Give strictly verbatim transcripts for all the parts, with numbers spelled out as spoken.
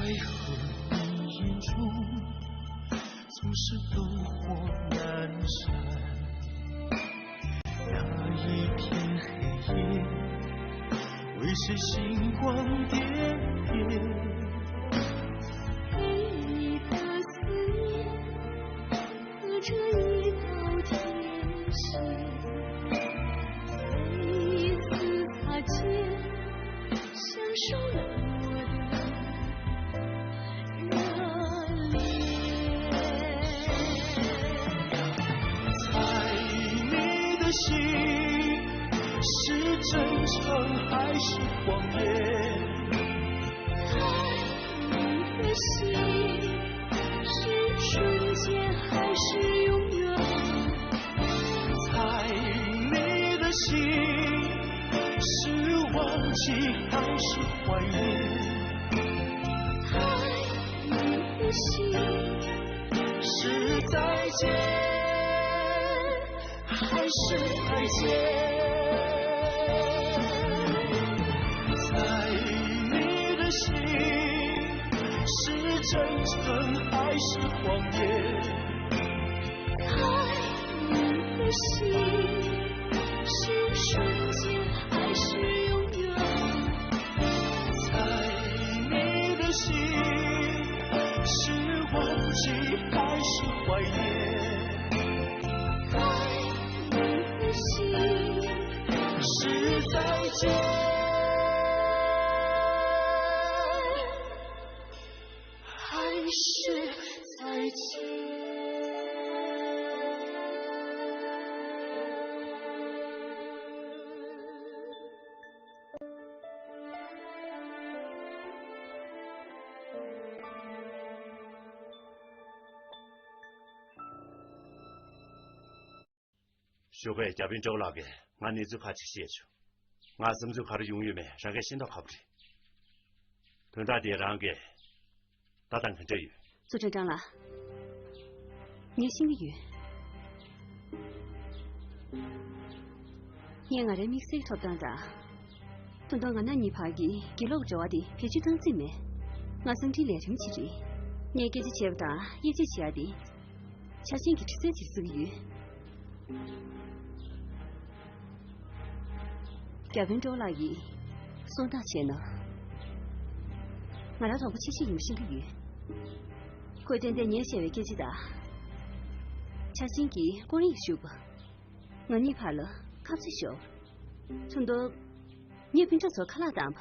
在黑云中，总是灯火阑珊。那一片黑夜，为谁星光点点？对你的思念，隔着一道天线，每一次擦肩， 享受了我的热烈。猜你的心是真诚还是谎言？猜你的心 是瞬间还是永远？猜你的心是忘记还是怀念？猜你的心是再见 还是再见？猜你的心是真诚还是谎言？猜你的心是瞬间还是永远？猜你的心是忘记还是怀念？ 你的心是再见，还是再见？ཞོགས་པའི་རྒྱ་དཔོན་ཀྲོའུ་ལགས་ཀྱིས་ང་གནས་ཚུལ་ཁག་ཅིག་བཤད་བྱུང་། ང་བསམ་ཚུལ་ག་རེ་ཡོང་ཡོད་མེད་རང་གིས་ཤེས་མདོག་ཁ་པོ་རེད། དོན་དག་དེ་རང་གིས་ལྟ་སྟངས་ག་འདྲ་ཡོད། ཙུའུ་ཁྲང་ཀྲང་ལགས། ངས་ཤེས་ཀྱི་ཡོད། ངས་ང་རའི་དམིགས་བསལ་ཐོབ་ཐང་དང་། ཏུང་ཏུང་ང་ན་གཉིས་བར་གྱི་གྱེན་ལོག་འབྲེལ་བ་དེ་བེད་སྤྱོད་བཏང་རྩིས་མེད། ང་གསང་འཕྲིན་ལས་རིམ་གཅིག་རེད། ངས་སྐད་ཆ་བྱས་པ་དང་དབྱེ་འབྱེད་བྱེད་ཡ་དེ། ཆ་ཤས་ཀྱི་དྲི་རྩད་ཅིག་བཟོ་གི་ཡོད། རྒྱ་དཔོན་ཀྲོའུ་ལགས་ཀྱིས་གསོལ་སྟངས་བྱས་ན། ང་རང་དོགས་པ་ཆེ་ཤོས་ཡིན་པ་ཤེས་ཀྱི་ཡོད། ཁོས་ཏན་ཏན་ངས་བཤད་པའི་སྐད་ཆ་དང་། ཆ་ཤས་ཀྱི་སྐོར་ཡིག་ཞུས་པ། ང་གཉིས་བར་ལ་ཁ་རྩོད་ཤོར། ཚུར་མདོར། ངས་སྤུན་ཀྲོའུ་ཚོར་ཁ་ལག་བཏང་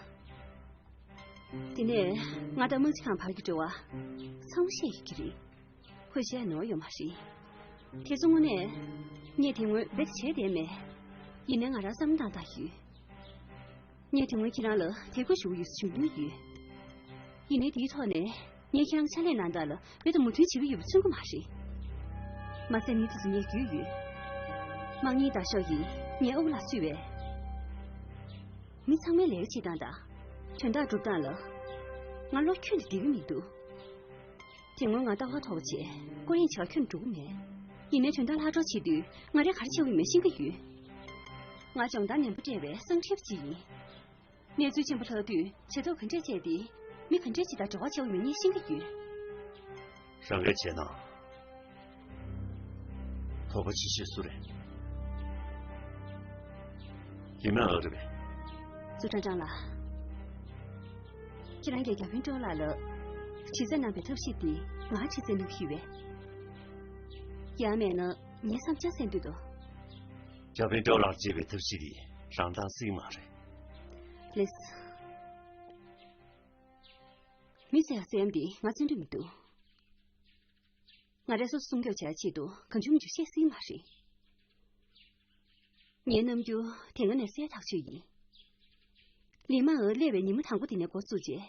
བ། དེ་ནས་ང་དང་དམག་སྤྱི་ཁང་བར་གྱི་འབྲེལ་བ་ཚང་མ་བཤད་ཡོད་ཀྱི་རེད། ཁོས་བཤད་ནོར་ཡོད་མ་རེད། དེ་ཚོ་དངོས་གནས་ངས་དེ་སྔོན་རྦད་དེ་བྱས་བསྡད་མེད། ཡིན་ནའི་ང་རང་བསམ་བློ་བཏང་བཏང་ཡོད། ངས་དེ་སྔོན་ཁྱེད་རང་ལ་དད་གུས་ཞུ་གི་ཡོད་ཟེར་ཞུ་མྱོང་ཡོད། ཡིན་ནའི་དེའི་ཐོག་ནས་ངས་ཁྱེད་རང་ཕྱག་ལས་གནང་སྟངས་ལ་རྦད་དེ་མོས་མཐུན་བྱེད་ཀྱི་ཡོད་པ་མཚོན་གྱི་མ་རེད། མ་ཟད་མི་དེ་ཚོ་ངས་རྒྱུས་ཡོད། དམག་མི་དང་ཤོག་གིས་ངའི་ཨོ་ལ་བསུས་པས། མི་ཚང་མའི་ལས་ཀ་བྱེད་སྟངས་དང་། དོན་དག་སྒྲུབ་སྟངས་ལ། ང་བློ་ཁྱོན་ནས་བདེ་གི་མི་འདུག་དེ་སྔོན་ང་ལྟ་བ་མཐོ་བ་བྱས་སྐོར་གཡེང་བྱེད་ཁྱོན་འགྲོ་གི་མེད། ཡིན་ནའི་དོན་དག་ལྷག་འཕྲོ་བྱེད་དུས་ང་རས་ག་རེ་བྱེད་དགོས་མེད་ཤེས་ཀྱི་ཡོད། ང་སྦྱོང་བརྡར་ནན་པོ་སྤྲད་པའི་སང་ཁྲིབ་ཅིག་ཡིན། གནས་ཚུལ་ཆེན་པོ་ལྷག་དུས་བྱེད་ཐབས་ག་འདྲས་སྤྱད་དེ་མི་ག་འདྲས་ཅིག་དང་འབྲེལ་བ་བྱེད་དགོས་མེད་ངས་ཤེས་ཀྱི་ཡོད། རང་གིས་བྱས་ན། དོགས་པ་ཆེ་ཤོས་སུ་རེད། ལི་མན་ཨོ་རེད་པས། ཙུའུ་ཁྲང་ཀྲང་ལགས། ཁྱེད་རང་གིས་རྒྱ་དཔོན་ཀྲོའུ་ལགས་ལ་དྲི་རྩད་གནང་པའི་ཐབས་ཤེས་དེ་ང་དྲི་རྩད་གནང་གི་ཡོད་པས། ཡང་མེད་ན་ངའི་བསམ་འཆར་གསན་འདོད་དོ། རྒྱ་དཔོན་ཀྲོའུ་ལགས་གཅེས་པའི་ཐབས་ཤེས་དེ་རང་བཏང་སྲིད་མ་རེད། ལགས་སོ། མི་ཟེར་ཡ་ཟེར་ཡ་འདི་ང་བརྩོན་འགྲུས་མི་འདུག་ང་རས་སོ་སོ་སྲུང་སྐྱོབ་བྱ་ཡ་ཆེད་དུ་གང་བྱུང་མང་བྱུང་བཤད་སྲིད་མ་རེད། ངའི་རྣམ་འགྱུར་དེ་སྔ་ནས་གསལ་ཐག་ཆོད་ཡིན། ལི་མ་འོ་སླེབས་པའི་ཉིན་མོ་དང་པོ་དེ་ནས་འགོ་བཙུགས་རྗེས།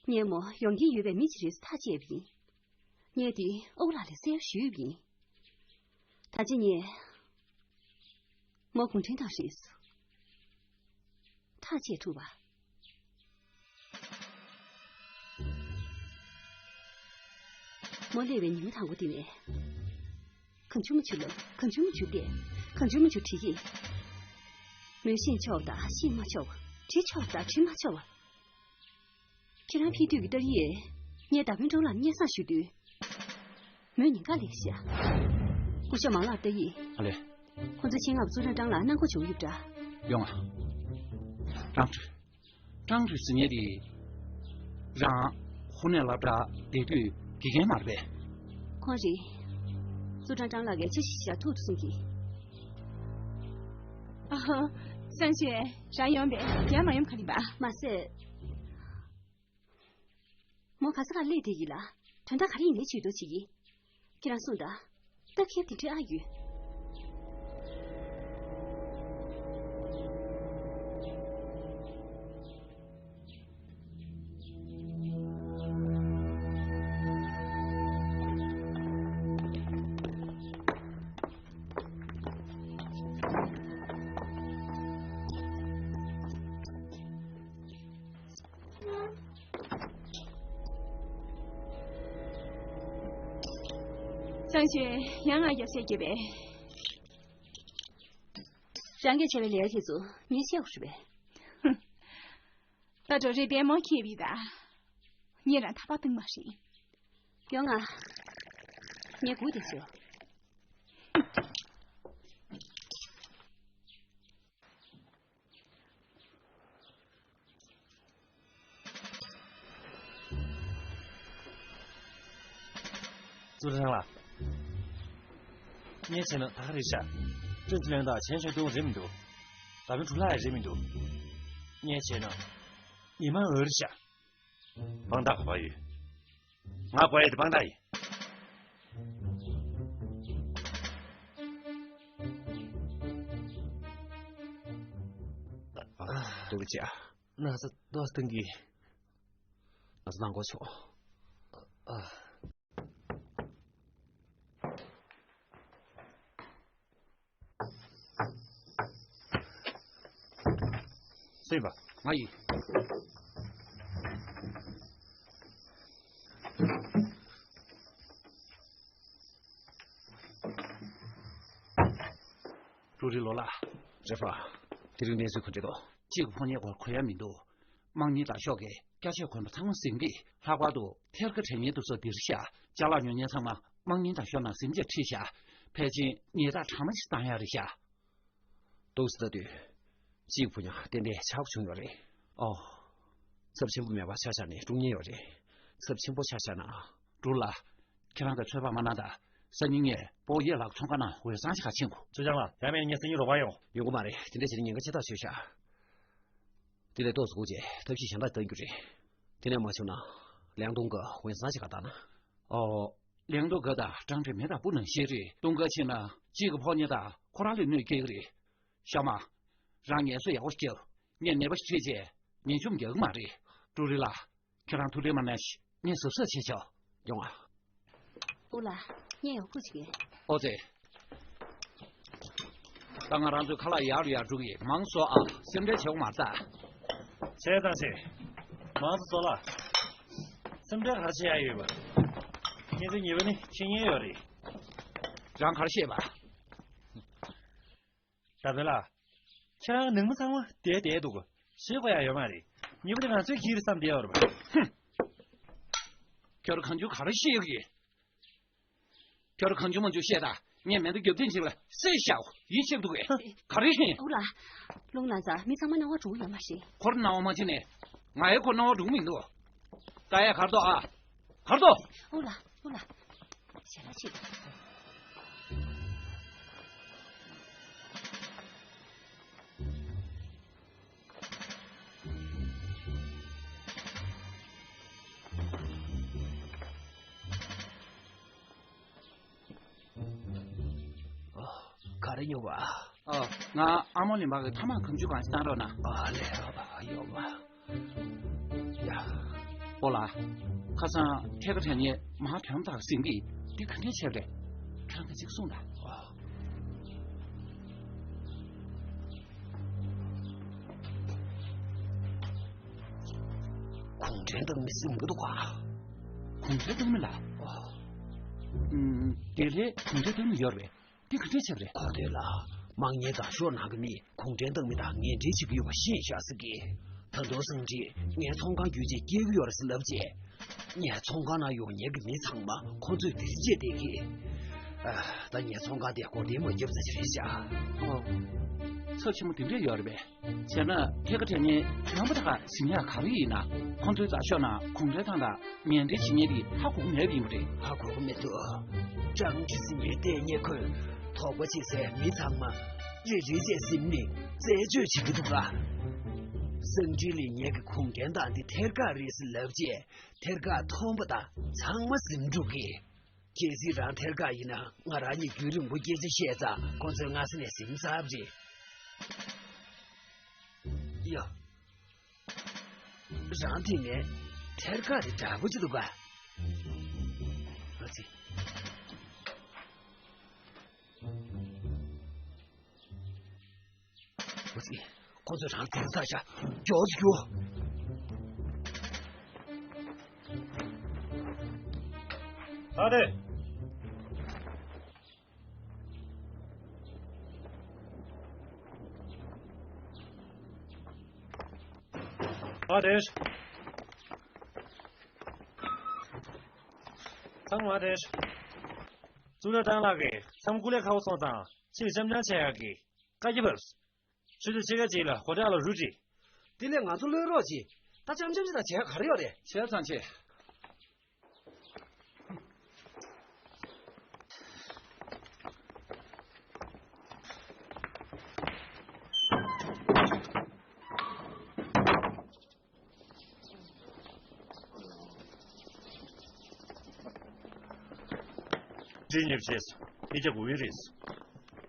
ངས་མོ་ཡོང་གིན་ཡོད་པའི་མི་ཅིག་རེད་ཟེར་ཐག་བཅད་པ་ཡིན། ངས་དེ་ཨོ་ལགས་ལ་གསལ་པོ་ཞུས་པ་ཡིན། ད་ཆ་ངས་མོ་གུང་ཁྲན་ཏང་རེད་ཟེར་ཐག་བཅད་ཐུབ་པ། མོ་སླེབས་པའི་ཉིན་མོ་དང་པོ་དེ་ནས། གང་བྱུང་མང་བྱུང་ལབ། གང་བྱུང་མང་བྱུང་བལྟས། གང་བྱུང་མང་བྱུང་དྲི་ཡིས། མོས་ཤེས་ཆོག་དང་ཤེས་མ་ཆོག་དྲི་ཆོག་དང་དྲི་མ་ཆོག་ཁྱེད་རང་ཕེབས་དུས་ཀྱི་ཏ་རིའི། ངས་ད་ཕན་ཀྲང་ལགས་སྙན་སེང་ཞུ་དུས། མོས་ཉེན་ཁ་ལས་ཤག་སྐུ་ཞབས་མང་ལགས་ཏ་ཡིས། ཨ་ལེ། ཁོང་ཚོའི་ཆེད་མངགས་ཙུའུ་ཀྲང་ཀྲང་ལགས་གནང་སྒོ་བྱུང་ཡོད་པ་འདྲ། ཡོང་ང་། ཀྲང་ཀྲི། ཀྲང་ཀྲི་ཟེར་མཁན་དེ། རང་ཧུ་ནན་སློབ་གྲྭ་བསྡད་དུས་དགེ་རྒན་མ་རེད་པས། ཁོང་རེད། ཙུའུ་ཀྲང་ཀྲང་ལགས་ཀྱིས་འཆར་གཞི་ཞིག་བཞག་ཐུབ་འདུག་གསུང་གི། ཨ་ཧ། སང་ཞོགས་རང་ཡོང་པས་ཡར་མ་ཡོང་ག་ལེན་པ། མ་ཟད། མོ་ག་ས་ག་སླེབས་བསྡད་ཡིན་ལ། དོན་དག་ག་རེ་ཡིན་ནའི་ཇུས་གཏོགས་བྱེད་ཀྱི། ཁྱེད་རང་གསུངས་དང་། སྟབས་ཁེབས་དེ་འདྲ་ཨ་ཡོད། སང་ཞོགས་ཡང་ང་རྒྱབ་བཤད་རྒྱབ་པས། རང་གིས་བྱས་པའི་ལས་ཀ་དེ་ཚོ་ངས་བཤད་དགོས་རེད་པས། ད་འགྲོ་རེ་པས་མོ་ཁེ་བི་ད། ངས་རང་ཐག་པ་བཏང་མ་རེད། ཡོང་ང་། ངས་སྒུག་བསྡད་ཤོག་ཙུའུ་ཀྲང་ལགས། ངས་བྱས་ན་ད་ག་རེད་ཤག་ཀྲིན་ཙི་ལན་དང་ཆན་ཆོན་ཏུང་རེད་མི་འདུག་ད་ཕན་ཀྲུའུ་ལགས་ཡང་རེད་མི་འདུག་ངས་བྱས་ན་ཉི་མ་འོད་རེད་ཤག་དཔང་རྟགས་ག་པར་ཡོད། ང་དགོས་ཡ་དེ་དཔང་རྟགས་ཡིན། ཨ། ཐུགས་རྗེ་ཆེ། ན་ཚ་ཏོག་ཙམ་གྱིས། ན་ཚ་ནང་གོ་ཆོག་ཨ། སུ་ཡིན་པ། ང་ཡིན། ཀྲུའུ་རི་ལོ་ལགས། རེད་པ། དེ་རིང་གནས་ཚུལ་ག་འདྲ་འདུག་གཅིག་གི་ཕོ་ཉའི་སྐོར་གོ་ཡ་མི་འདུག་དམག་མི་དང་ཤོག་གིས་སྐྱ་ཆས་གོན་པ་ཚང་མ་ཟིན་པས། ལྷག་པར་དུ་ཐེར་ཀ་དྲན་ཉེ་དུ་སོགས་འདིར་ཤ་ཅ་ལག་ཉོ་མཁན་ཚང་མ་དམག་མི་དང་ཤོག་ནང་ཟིན་བྱས་ཁྲིད་ཤག་ཕལ་ཆེར་ཉེས་རྡུང་གྲངས་མེད་ཅིག་བཏང་ཡ་རེད་ཤག་ཏོག་ཙམ་ལྟ་དུས། གཅིག་ཕོ་ཉ་ཏན་ཏན་ཆག་བྱུང་ཡོད་རེད། ཨོ། ཚབས་ཆེན་པོ་མེད་པ་ཆ་བཞག་ནས་སྲུང་ཉེན་ཡོད་རེད། ཚབས་ཆེན་པོ་ཆ་བཞག་ན། ཀྲུའུ་ལགས། ཁྱེད་རང་གི་ཚོད་དཔག་མ་གནང་དང་། སང་ཉིན་ངས་པོ་ཡེ་ལགས་ཚོང་ཁང་ནང་འོད་བཟང་ཞིག་ག་ཕྱིན་དགོས། ཙུའུ་ཀྲང་ལགས། ཡང་མིན་ན་ངས་སང་ཉིན་རོགས་པ་ཡོང་། ཡོང་གི་མ་རེད། དེ་འདྲ་བྱས་ན་ཉེན་ཁ་ཆེ་ཐག་ཆོད་ཤག་དེ་ལས་ཏོག་ཙམ་སྒུག་རྗེས་ཐབས་ཤེས་གཞན་དག་གཏང་རྒྱུ་རེད། དེ་ནས་མ་བྱུང་ན། ལིའང་ཏུང་གིས་འོད་བཟང་ཞིག་ག་བཏང་ན། ཨོ། ལིའང་ཏུང་གི་དང་ཀྲང་ཀྲི་མེ་དང་སྤུ་ནང་བཞིན་རེད། ཏུང་གི་ཕྱིན་ན་གཅིག་གི་ཕོ་ཉ་དང་ཁོ་རང་ལ་གནོད་སྐྱེལ་གི་རེད། ཤ་མ། རང་ངལ་གསོ་ཡག་པོ་རྒྱབ། ངས་ནད་པ་ཞིག་ཁྲིད་བྱས་ངན་ཤོམ་རྒྱག་གི་མ་རེད། ཀྲུའུ་རི་ལགས། ཁྱེད་རང་ཐུགས་ཁྲལ་མ་གནང་ཞིག་ངས་གཟབ་གཟབ་བྱས་ཆོག་ཡོང་ཨ། ཨོ་ལགས། ངས་ཡང་སྐུ་མཁྱེན། ཨོ་ཙི། ད་ང་རང་ཚོའི་ཁ་ལག་ཡར་ཡར་འགྲོ་གི། མང་ཚོགས་ཨ། སེམས་ཁྲལ་བྱེད་དགོས་མ་རེད་ད། བྱས་ཙང་བྱས། མང་ཚོགས་ལ། སེམས་ཁྲལ་ག་རེ་བྱེད་ཡ་ཡོད་པ། ཁྱེད་ཚོའི་ཉེས་པ་ནི་ཁྱེད་ཉིད་ཡོད་རེད། རང་ག་རེ་བཤད་པ། ད་བོད་ལ། ཁྱེད་རང་ནང་མི་ཚང་མ་བསྡད་བསྡད་འདུག་ཞེད་དགོས་ཡ་ཡོད་མ་རེད། ཉེས་པ་དེ་ང་ཚོས་འཁྱེར་བསམ་བསྡད་ཡོད་རེད་པ། ཧུམ། ཁྱོད་རང་གང་བྱུང་ག་རེ་བཤད་ཡོད་ཀྱི། ཁྱོད་རང་གང་བྱུང་མང་བྱུང་བཤད་ད། ངས་མེ་མདའ་རྒྱབ་རྟེན་བྱེད་པ་བསད་བཞག་ཡིད་ཆེས་འདུག་གས། ག་རེ་ཡིན། ཨོ་ལགས། རླུང་ན་ཚ་མི་ཚང་མ་སྣང་བ་འགྲོ་གི་ཡོད་མ་རེད། ཁོར་སྣང་བ་མ་བྱེད་ནས། ང་ཡི་ཁོར་སྣང་བ་འགྲོ་གི་མི་འདུག་ད་ཡ་གར་དོ་ཨ། གར་དོ། ཨོ་ལགས། ཨོ་ལགས། ཞལ་ལག་ཅིག་ག་རེ་ཉོ་བ། ཨ། ང་ཨ་མོ་ལི་མ་གི་ཐ་མག་གང་བྱུང་གང་ཞིག་བཏང་རོགས་གནང་། ཨ་ལས། ཨ་ཡོད་མ། ཡ། ཨོ་ལགས། ཁ་སང་ཐད་ཀར་དྲན་ནས་མ་དོན་དག་ཟིན་གི། འདི་ག་འདྲས་བྱས་པ་རེད། ཁྱེད་རང་གིས་ཅིག་གསུངས་དང་། ཨ། གུང་ཁྲན་ཏང་མི་ཟིན་གི་འདུག་ག་གུང་ཁྲན་ཏང་མི་ལ། ཨ། ཨུམ། དེ་ལས་གུང་ཁྲན་ཏང་མི་ཡོད་རེད། འདི་ག་འདྲས་བྱས་པ་རེད། གོ་ཐོས་ལ། དམག་ཉེན་དང་ཤོག་ནང་གི་མིས་གུང་ཁྲན་ཏང་མི་དང་ངན་འབྲེལ་བྱེད་ཀྱི་ཡོད་པ་ཤེས་བཞག་ཟེར་གི། ད་ ད་དུང་སང་ཁྲིད་ངའི་ཚོང་ཁང་བརྒྱུད་བྱས་སྐྱེལ་གྱི་ཡོད་རེད་ཟེར་ལབ་རྗེས། ངའི་ཚོང་ཁང་ནང་ཡོད་མཁན་གྱི་མི་ཚང་མ་ཁོ་ཚོས་དེ་རིགས་བྱས་བསྡད་ཀྱི། ཨ། ད་ངའི་ཚོང་ཁང་དེ་སྒོ་རྟེན་མ་བརྒྱབ་ཙམ་ཞིག་རེད་ཤག་ཨོ། ཚབས་ཆེན་པོ་དེ་འདྲས་ཡོད་རེད་པས། བྱས་ན་ཐད་ཀར་དྲན་ནས་རྣམ་པ་དག་ག་ཟིན་ཡག་ག་རེ་ཡིན་ན། ཁོང་ཚོའི་མཛའ་ཤོག་ནང་གུང་ཁྲན་ཏང་དང་ངན་འབྲེལ་བྱེད་མཁན་དེ་ཧ་གོ་གི་མེད་པ་ཡིན་པ་རེད། ཧ་གོ་གི་མི་འདུག་ཀྲང་ཀྲི་སི་ངས་བལྟས་ཉེ་ཁོས་དོགས་པ་བྱེད་སའི་མི་ཚང་མ་རེ་རེ་བྱས་ཟིན་ནས་རྩད་གཅོད་བྱེད་ཀྱི་འདུག་ག་སང་ཁྲིད་ལ་ངེད་ཀྱི་གུང་ཁྲན་ཏང་འདི་ཐད་ཀར་རེད་ཟེར་ལབ་རྗེས་ཐད་ཀར་མཐོང་པ་དང་ཚང་མ་ཟིན་འགྲོ་གི། གལ་སྲིད་རང་ཐད་ཀར་ཡིན་ན་ང་རང་གཉིས་རྒྱུན་རིང་པོ་སྐད་ཆ་བཤད་ཙང་ཁོང་ཚོས་སྔ་ས་ནས་ཟིན་ཚར་བ་རེད། ཡ། རང་དེ་ནས་ཐད་ཀར་དེ་འདྲ་པོ་ཅིག་འདུག་ག་ཨ་ཙི། ཨ་ཙི། ཁོ་ཚོས་རང་དེ་ཚ་ཤ་མགྱོགས་སུ་རྒྱུག་ཨ་ཏེ། ཨ་ཏེ། ཚང་མ་ཨ་ཏེ། ཙུའུ་ཀྲང་ཀྲང་ལགས་ཀྱིས་ཚང་མ་སྐུ་ལས་ཁག་པོ་སོང་ཙང་ཕྱིར་འཆམ་འཆམ་བྱེད་ཡག་གི་བཀའ་རྒྱ་ཕེབས། ཆུ་ཚོད་ཕྱེད་ཀ་གཅིག་ལ་ཧོ་ཊེལ་ལ་རུ་ཁྲིད། དེ་ལས་ང་ཚོ་གློད་རོགས་གྱིས། ད་འཆམ་འཆམ་ཞིག་དང་བྱེད་ཡག་ག་རེ་ཡོད་རེད། བྱས་ཙང་བྱས། ཁྲིད་ཉེ་བྱས་སོང་། ཕལ་ཆེར་དགོས་ཡོད་རེད།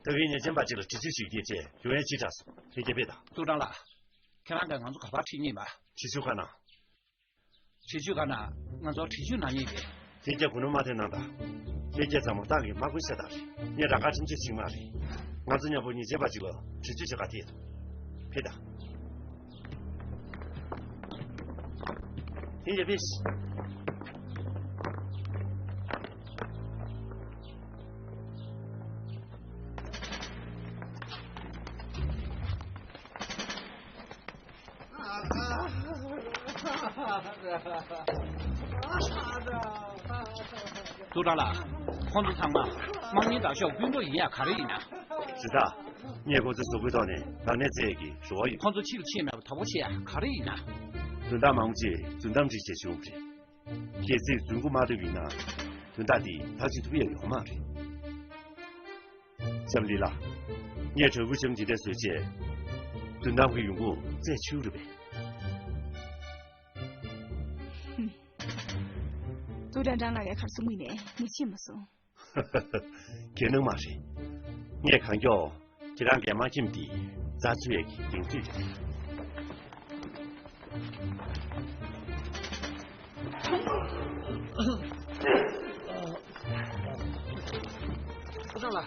ད་གིན་ཉེས་ཅན་པ་གཅིག་ལ་དྲི་ཚིག་ཞིག་སྐྱེས་རྗེས་ཡོང་ཡས་ཅི་དྲག་སོང་། ཕལ་ཆེར་ཕེབས་དང་། ཙུའུ་ཀྲང་ལགས། ཁྱེད་རང་གིས་ང་ཚོ་ག་པར་ཁྲིད་སྙིང་པ། དྲི་ཆུ་ཁ་ནང་། དྲི་ཆུ་ཁ་ནང་ང་ཚོར་དྲི་ཆུ་ནང་ཉིད་རེད། ཁྱེད་ཀྱིས་གོ་ནོར་མ་ཐེབས་གནང་དང་། ཁྱེད་ཀྱིས་ཚང་མ་ཏང་གི་དམག་དཔོན་ཤ་སྟག་རེད། ངས་རང་དགར་ཁྲིམས་གཅོད་བྱེད་མ་རེད། ང་ཚོ་མཉམ་པོ་ཉེས་ཅན་པ་གཅིག་ལ་དྲི་ཆུ་བྱེད་ག་ཐད་དང་། ཕེབས་དང་། ཁྱེད་ཀྱིས་ཕེབས། ཙུའུ་ཀྲང་ལགས། ཁོང་ཚོ་ཚང་མ་དམག་མིའི་དྲག་ཤོག་སྤུན་གྲོགས་ཡིན་ཡ་ག་རེ་ཡིན་ན། རེད་ད། ངས་ཁོང་ཚོའི་གཟུགས་པོའི་ཐོག་ནས་རང་གནས་བཙལ་ཡས་ཀྱི་རེ་བ་ཡོད། ཁོང་ཚོ་ཕྱིར་ཕྱིན་མེད་པར་དོགས་པ་བྱེད་ཡ་ག་རེ་ཡིན་ན། དོན་དག་མང་པོ་ཅིག་རྫུན་གཏམ་རིགས་བྱས་བྱུང་བ་རེད། གལ་སྲིད་རྫུན་མགོ་མ་ཐོན་པ་ཡིན་ན། དོན་དག་འདི་ཐག་གཅོད་ཐུབ་ཡ་ཡོད་མ་རེད། ལྕམ་ལི་ལགས། ངས་དྲག་སྐུལ་ལྕམ་འདི་འདྲ་བཟོས་རྗེས། དོན་དམ་གྱི་ཡོང་ཁུངས་རྩད་ཆོད་རེད་པས། ཧུམ། ཙུའུ་ཀྲང་ཀྲང་ལགས་ཀྱིས་ག་རེ་གསུངས་ཡིན་ནའི་ངས་ཤེས་མ་སོང་། ཁྱེད་སྣང་མ་རེད། ངས་གང་མགྱོགས་ཁྱེད་རང་གི་དམག་ཁྱིམ་འདི་རྩ་འཚོལ་ཡས་ཀྱི་གདེང་ཚོད་རེད། ཨ་ཅག་ལགས།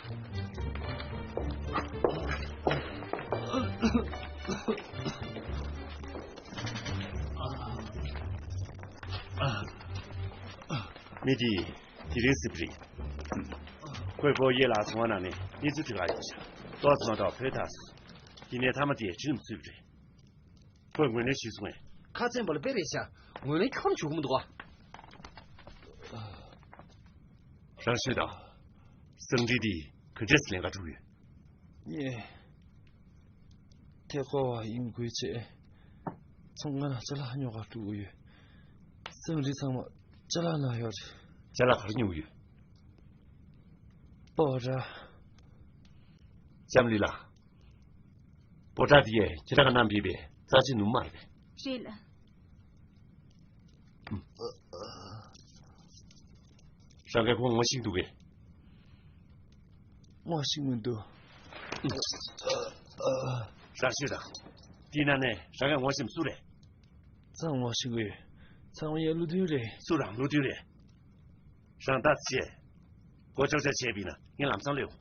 མི་འདི་དེ་རིང་སི་པི་རི། ཁོས་པོ་ཡེ་ལ་ཚོང་བ་ནང་ནས་གནས་ཚུལ་དེ་ག་ཡོང་ཤག་ཏོག་ཙམ་ཐོག་བོད་ཐག་སོང་། དེ་ནས་མཐའ་མ་དེ་ཁྲིམས་ཚུད་པ་རེད། ཁོས་ངོས་ལེན་ཞུས་སོང་ངས། ཁ་ཚན་པ་ལ་དཔེ་རེད་ཤག་ངོས་ལེན་ཁྱོན་བྱུང་གི་མི་འདུག་ཨ། རང་ཤོད་དང་། སང་ཁྲིད་འདི་ག་འདྲས་ལེན་ག་ཐུབ་ཡོད། ངས་ཐད་ཀར་བ་ཡིན་དགོས་ཆེ། ཚོང་ཁང་ལ་ཅ་ལག་ཉོ་གར་འགྲོ་གི་ཡོད། སང་ཁྲིད་ཚང་མ་ཅ་ལག་ན་ཡོད་རེད། ཅ་ལག་ག་རེ་ཉོ་གི་ཡོད། སྤོ་ར། ལྕམ་ལི་ལགས། སྤོ་ར་དེ་ཡས་ཁྱེད་རང་ག་ནང་བིས་པའི་རྩ་ཆེ་ནུབ་མ་རེད་པས། རེད་ལ། རང་གིས་ཁོང་ངོ་ཤེས་འདུག་གས། ངོ་ཤེས་མི་འདུག་རང་ཤོད་དང་། དེའི་ནང་ནས་རང་གིས་ངོ་ཤེས་སུ་རེད། ཚང་ངོ་ཤེས་གི་ཡོད། ཚང་མ་ཡང་བློ་མཐུན་རེད། སུ་རང་བློ་མཐུན་རེད། རང་ལྟ་ཆེ། མགོ་ཅོག་ཅོག་བྱས་པ་ཡིན་ན་ངས་ལམ་སང་གློད་ཡོང་།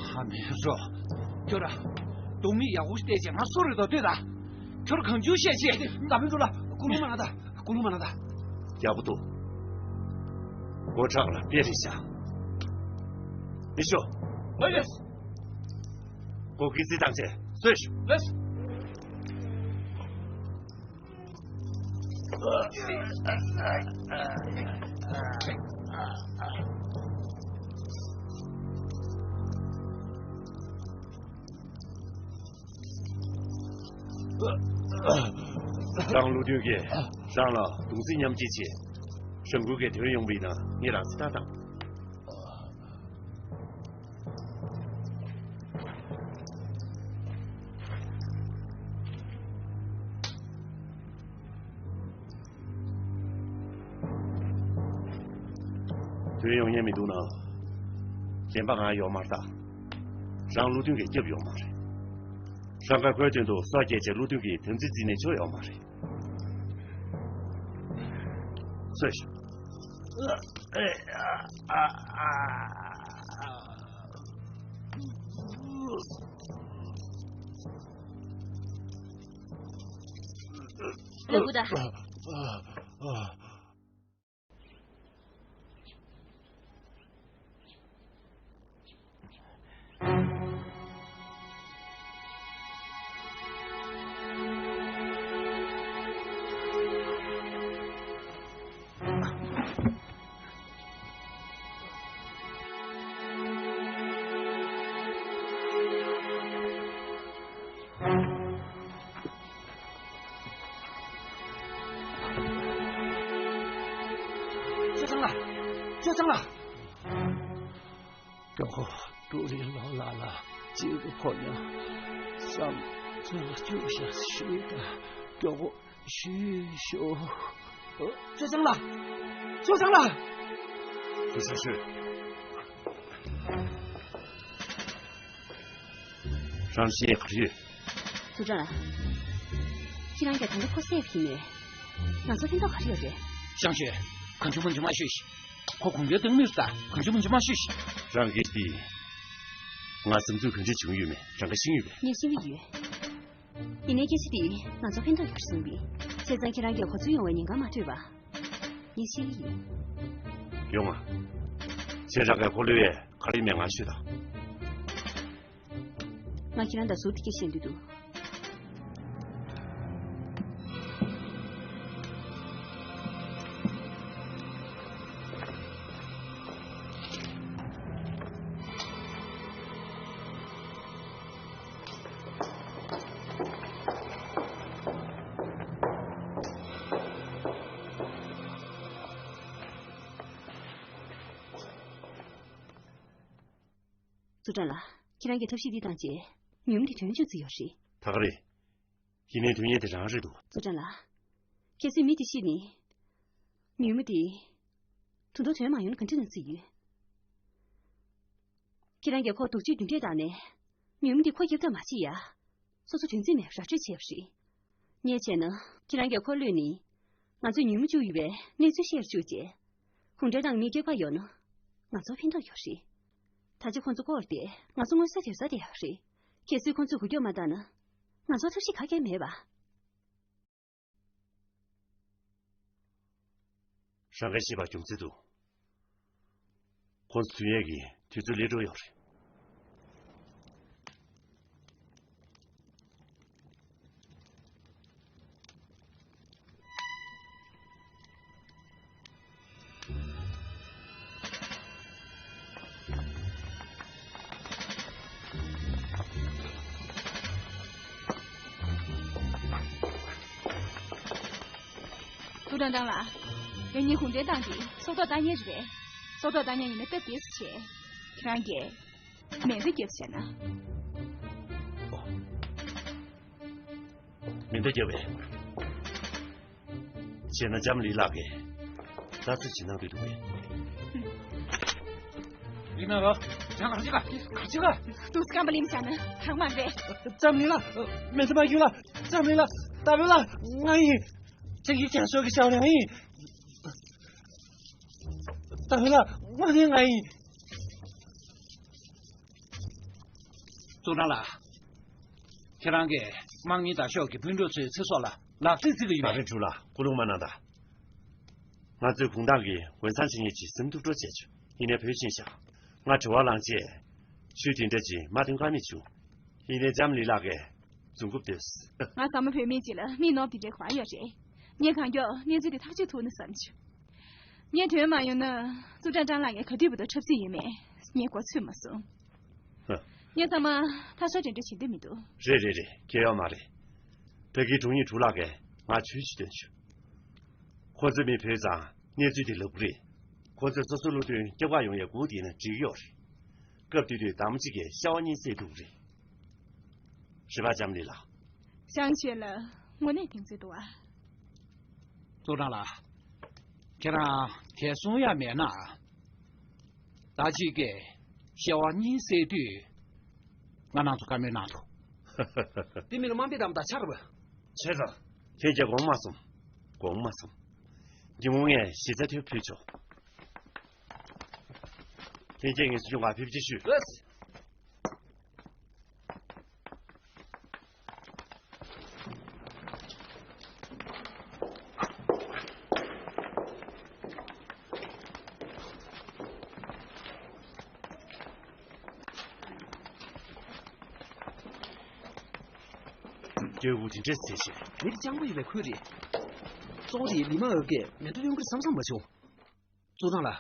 ཧ་མི་རོ། ཁྱོད་ར། སྡུག་མི་ཡག་པོ་ཞིག་བལྟས་བྱས་ང་སུ་རེད་དོ་ལྟོས་ད། ཁྱོད་གང་བྱུང་བཤད་ཤེས། ད་མི་འགྲོ་ལ་ཀུ་ལུ་མ་ན་ད། ཀུ་ལུ་མ་ན་ད། ཡག་པོ་འདུག་སྒོ་ཁྲག་ལ་དཔེ་རེ་བཞག་མི་ཤོ། ལགས་ཡོད། སྒོ་ཀི་རྩིས་བཏང་བྱས་གསོས་ཤོག་ལགས། རང་བློ་མཐུན་གྱིས་རང་ལ་གདུང་སེམས་མཉམ་སྐྱེད་བྱེད། རང་འགུལ་གྱིས་ཐོན་ཡོང་བ་ཡིན་ན་ངས་རང་སེ་ཐག་བཏང་། དོན་ཡོང་ཉན་མི་འདུག་ན། གཞན་པ་ང་ཡོད་མ་རེད་ད། རང་བློ་མཐུན་གྱིས་སྐྱབས་ཡོད་མ་རེད། རང་དགའ་ཁོའི་དོན་དུ་སྲོག་བསྐྱལ་བྱས་བློ་མཐུན་གྱི་དམ་ཚིག་བརྩིས་ནས་ཆོ་ཡོད་མ་རེད། སོས་ཤོག་ལགས་འོ་ད། ཅོ་ཅང་ལགས། ཅོ་ཅང་ལགས། མགྱོགས་པོ་ཀྲུའུ་རིན་ལོ་ལགས་ལ་གཅིག་གི་ཕོ་ཉ་བསམ་ཚུལ་ལ་སྐྱུག་བཞག་ཞུས་དང་མགྱོགས་པོ་ཞུས་ཤོག་ཅོ་ཅང་ལགས། ཅོ་ཅང་ལགས། ཐུགས་ཆེ་ཞུ། རང་ཤེས་ག་རེ་ཡོད། ཟུར་ཀྲང་ལགས། ཁྱེད་རང་གིས་ད་ལྟ་ཁོ་བསད་པ་ཡིན་མོད། ང་ཚོར་ཕན་ཐོགས་ག་རེ་ཡོད་རེད། ཞང་ཞུས། གང་བྱུང་མང་བྱུང་མ་ཤོད་ཤིག་ཁོ་གུང་ཁྲན་ཏང་མི་རེད་ད། གང་བྱུང་མང་བྱུང་མ་ཤོད་ཤིག་རང་གིས་དེ། ང་བསམ་ཚུལ་ག་འདྲ་བྱུང་ཡོད་མེད་རང་གིས་ཤེས་ཀྱི་ཡོད་པས། ངས་ཤེས་ཀྱི་ཡོད། ཡིན་ནའི་སྐད་ཆ་འདི་ང་ཚོར་ཕན་ཐོགས་ཡོད་རེད་བསམ་གི། བྱས་ཙང་ཁྱེད་རང་གིས་གོ་ཚོད་ཡོང་བའི་ཉེན་ཁ་མ་སྤྲོད་པ། ངས་ཤེས་ཀྱི་ཡིན། ཡོང་ང་། བྱས་ཙང་ཁོ་ལོས་ཡས་ག་རེ་མེད་ང་ཤོད་དང་། ང་ཁྱེད་རང་དང་ཟུར་དུ་སྐད་བཤད་འདོད་འདུག་ཟུར་ཀྲང་ལགས། ཁྱེད་རང་གིས་ཐབས་ཤེས་འདི་བཏང་རྗེས་ཉུང་མ་འདི་དོན་ཆུང་ཙམ་ཡོད་རེད། ད་ག་རེད། ཡིན་ནའི་དོན་གཉེར་དེ་རང་རེད་འདུག་ཟུར་ཀྲང་ལགས། གལ་སྲིད་མི་དེ་ཤི་ནས། ཉུང་མ་དེ། ད་དུང་དོན་མ་ཡོང་ན་ག་འདྲ་ན་རྩིས་ཡོད། ཁྱེད་རང་གིས་ཁོ་སྡུག་ཅིག་རྒྱུ་འབྲས་བཏང་ནས། ཉུང་མ་དེ་ཁོ་རྒྱབ་ཐབས་མ་བྱེད་ཡ། སོ་སོ་དོན་རྩིས་མེད་ར་སྤྲོད་བྱས་པ་རེད། ངས་བྱས་ན་ཁྱེད་རང་གིས་ཁོ་གློད་ནས། ང་ཚོས་ཉུང་མ་བཅུག་ཡོད་པའི་གནས་ཚུལ་ཤེས་རུ་བཅུག་རྗེས། གུང་ཁྲན་ཏང་མི་སྐྱོབ་པ་ཡོང་ན། ང་ཚོར་ཕན་ཐོགས་ཡོད་རེད། ད་ཆ་ཁོང་ཚོ་བསྐོར་ཏེ་ང་ཚོ་མངོན་གསལ་དོད་གསལ་བསྡད་ཡོད་རེད། གལ་སྲིད་ཁོང་ཚོས་འགུལ་སྐྱོད་མ་བཏང་ན། ང་ཚོར་ཐབས་ཤེས་ག་གེ་མེད་པ། རང་གིས་ཤེས་པ་རྒྱུ་མཚན་འདུག་ཁོང་ཚོ་ཐུག་ཡས་ཀྱི་དུས་ཚོད་སླེབས་འགྲོ་ཡོད་རེད། ཐུགས་དྲང་དྲང་ལ། ཡང་ཉིན་གུང་སྟོན་སྟངས་དེ་སྲོག་ཐོག་བཏང་མཁན་རེད་པས། སྲོག་ཐོག་བཏང་མཁན་ཡིན་ན་སྟབས་བདེ་སུ་བྱེད། ཁྱེད་རང་གིས་མེ་མདའ་རྒྱབ་བྱས་ན། མེ་མདའ་རྒྱབ་པས། བྱས་ན་ལྕམ་ལི་ལགས་ཀྱིས་ལྟ་ཚུལ་ཇི་སྣང་དུ་འདུག་པས། ལི་ན་རོ། ཅང་ག་ཅི་ག་ཅི་ག་ཏུ་སྐམ་པ་ལིམ་ས་ན་ཐང་མ་རེད། ལྕམ་ལི་ལགས། མེ་མདའ་མ་རྒྱུག་ལ། ལྕམ་ལི་ལགས། ད་བོད་ལ་ང་ཡིན། ཅིག་གིས་ཀྱང་ཤོག་གི་ཤོག་ལ་ཡིན། ད་བོད་ལ་ང་ཡིན་ང་ཡིན། ཙུའུ་ཀྲང་ལགས། ཁྱེད་རང་གིས་དམག་མི་དང་ཤོག་གི་སྤུན་གྲོགས་ཚོའི་ཚེ་སྲོག་ལ་ལག་རྩིས་རྩིས་ཀྱི་ཡོད་པ་རེད། ཀྲུའུ་ལགས། སྐུ་རླུང་མ་གནང་དང་། ང་ཚོའི་གུང་ཐང་གི་འོད་བཟང་ཆེ་ཉེ་ཅིག་སེམས་སྡུག་འགྲོ་བྱས་བྱུང་། ཡིན་ནའི་བུད་ཕྱིན་བཞག་ང་དྲི་བར་ལངས་རྗེས། ཆུ་དེ་འདྲ་ཅིག་མ་ཐོན་ཀ་མེད་བྱུང་། ཡིན་ནའི་ལྕམ་ལི་ལགས་ཀྱིས་རྫུན་རྐུབ་བཏོད། ང་ཟ་མ་བོད་མི་ཅིག་ལ་མིག་ནོར་དེ་འདྲའི་གང་ཡོད་རེད། ངས་གང་མགྱོགས་གནས་ཚུལ་དེ་ཐག་གཅོད་ཐུབ་ན་བསམ་བྱུང་། ངས་དྲན་མ་ཡོང་ན། ཙུའུ་ཀྲང་ཀྲང་ལགས་ངས་ག་དུས་བར་དུ་འཁྲབ་རྩིས་ཡོད་མེད་ངས་མགོ་ཚོད་མ་སོང་། ཧ། ངས་ཚང་མ་ཐ་ཤལ་འགྲན་བསྡུར་བྱེད་འདོད་མི་འདུག་རེད་རེད་རེད། ཁྱད་ཡོད་མ་རེད། ད་གིན་དྲུང་ཡིག་དྲུག་ལགས་ཀྱིས་ང་ཆུ་ཞིག་བཏོན་བྱུང་། ཁོ་ཚོའི་མི་བུད་ཙང་གནས་ཚུལ་དེ་ལབ་གི་རེད། ཁོ་ཚོས་སོ་སོའི་བློ་མཐུན་སྐྱབས་ཁག་ཡོང་ཡའི་སྒུག་བསྡད་ན་འགྲིག་གི་ཡོད་རེད། སྐབས་དེ་དུས་ཟླ་མོ་གཅིག་གིས་ཤ་བ་གཉིས་བསད་ཐུབ་ཀྱི་རེད། རེད་པ་ལྕམ་ལི་ལགས། ཞང་ཞུང་ལགས་དངོས་གནས་གདེང་ཚོད་འདུག་ཨ། ཙུའུ་ཀྲང་ལགས། ཁྱེད་རང་དེ་གསུང་ཡ་མེད་ན། ཟླ་གཅིག་གིས་ཤ་བ་གཉིས་བསད་དུས། ང་རང་ཚོ་བཀའ་མོལ་གནང་ཐུབ། དེ་མིན་ལ་དམའ་འབེབས་དམ་དྲག་ཆགས་རེད་པ། བྱས་ཙང་། ལྷན་རྒྱས་དགོངས་མ་ཚོམས། དགོངས་མ་ཚོམས། ཉིན་མོ་ངས་གཞི་རྩ་ཐོན་ཕུལ་ཆོག་ལྷན་རྒྱས་ངལ་གསོ་ལྗོངས་ཁར་ཕེབས་རྗེས་ཞུ། ལགས། སྐྱེ་བོ་དེ་འདྲས་ཟེར་བྱས། མི་དེ་སྤྱང་པོ་ཡིན་པའི་ཁུལ་རེད། གཙོ་བོ་དེ་ལི་མ་འོད་ཀྱིས་མེ་ཏོག་གཡུག་གི་རེད་བསམ་བསམ་མ་བྱུང་། ཙུའུ་ཀྲང་ལགས།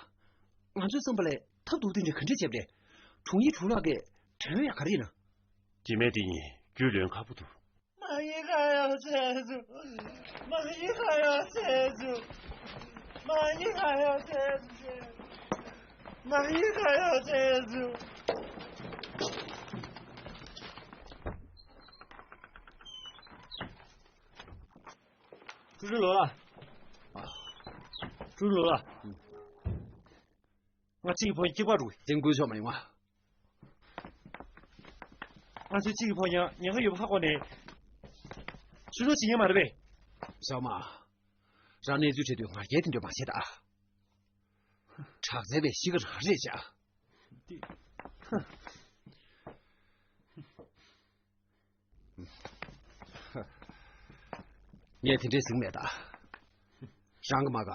ང་ཚོས་བསམ་པ་ལས་ཐབས་སྡུག་དེ་འདྲ་ག་འདྲས་བྱས་པ་རེད། དྲུང་ཡིག་དྲུག་ལགས་ཀྱིས་དྲན་ཡོད་ཡ་ག་རེ་ཡིན་ན། སྐྱེ་དམན་དེ་གཉིས་རྒྱུས་ལོན་ཁག་པོ་འདུག་མ་ཡི་ཁ་ཡོད་ཚེ་ཟུ། མ་ཡི་ཁ་ཡོད་ཚེ་ཟུ། མ་ཡི་ཁ་ཡོད་ཚེ་ཟུ། མ་ཡི་ཁ་ཡོད་ཚེ་ཟུ། ཀྲུའུ་ཀྲུའུ་ལོ་ལགས། ཀྲུའུ་ལོ་ལགས། ང་གཅིག་གི་ཕོ་ཉ་སྐྱེས་པ་རུ་དེ་འགུལ་ཆོག་མ་ཡོང་ང་། ང་ཚོའི་གཅིག་གི་ཕོ་ཉ་ཉེན་ཁ་ཡོད་པ་ཧ་གོ་ནས། ཆུ་ལོག་བྱེད་ཉན་མ་རེད་པས། ཞའོ་མ། རང་གནས་ཚུལ་འཕྲད་དུས་ང་རྒྱལ་དེ་འདྲ་མ་བྱེད་ད། དྲག་རྩལ་བས་ཤི་ཁ་རང་རེད་བྱ། ངས་དེ་འདྲས་ཟིན་མེད་ད། རང་གི་མ་ག་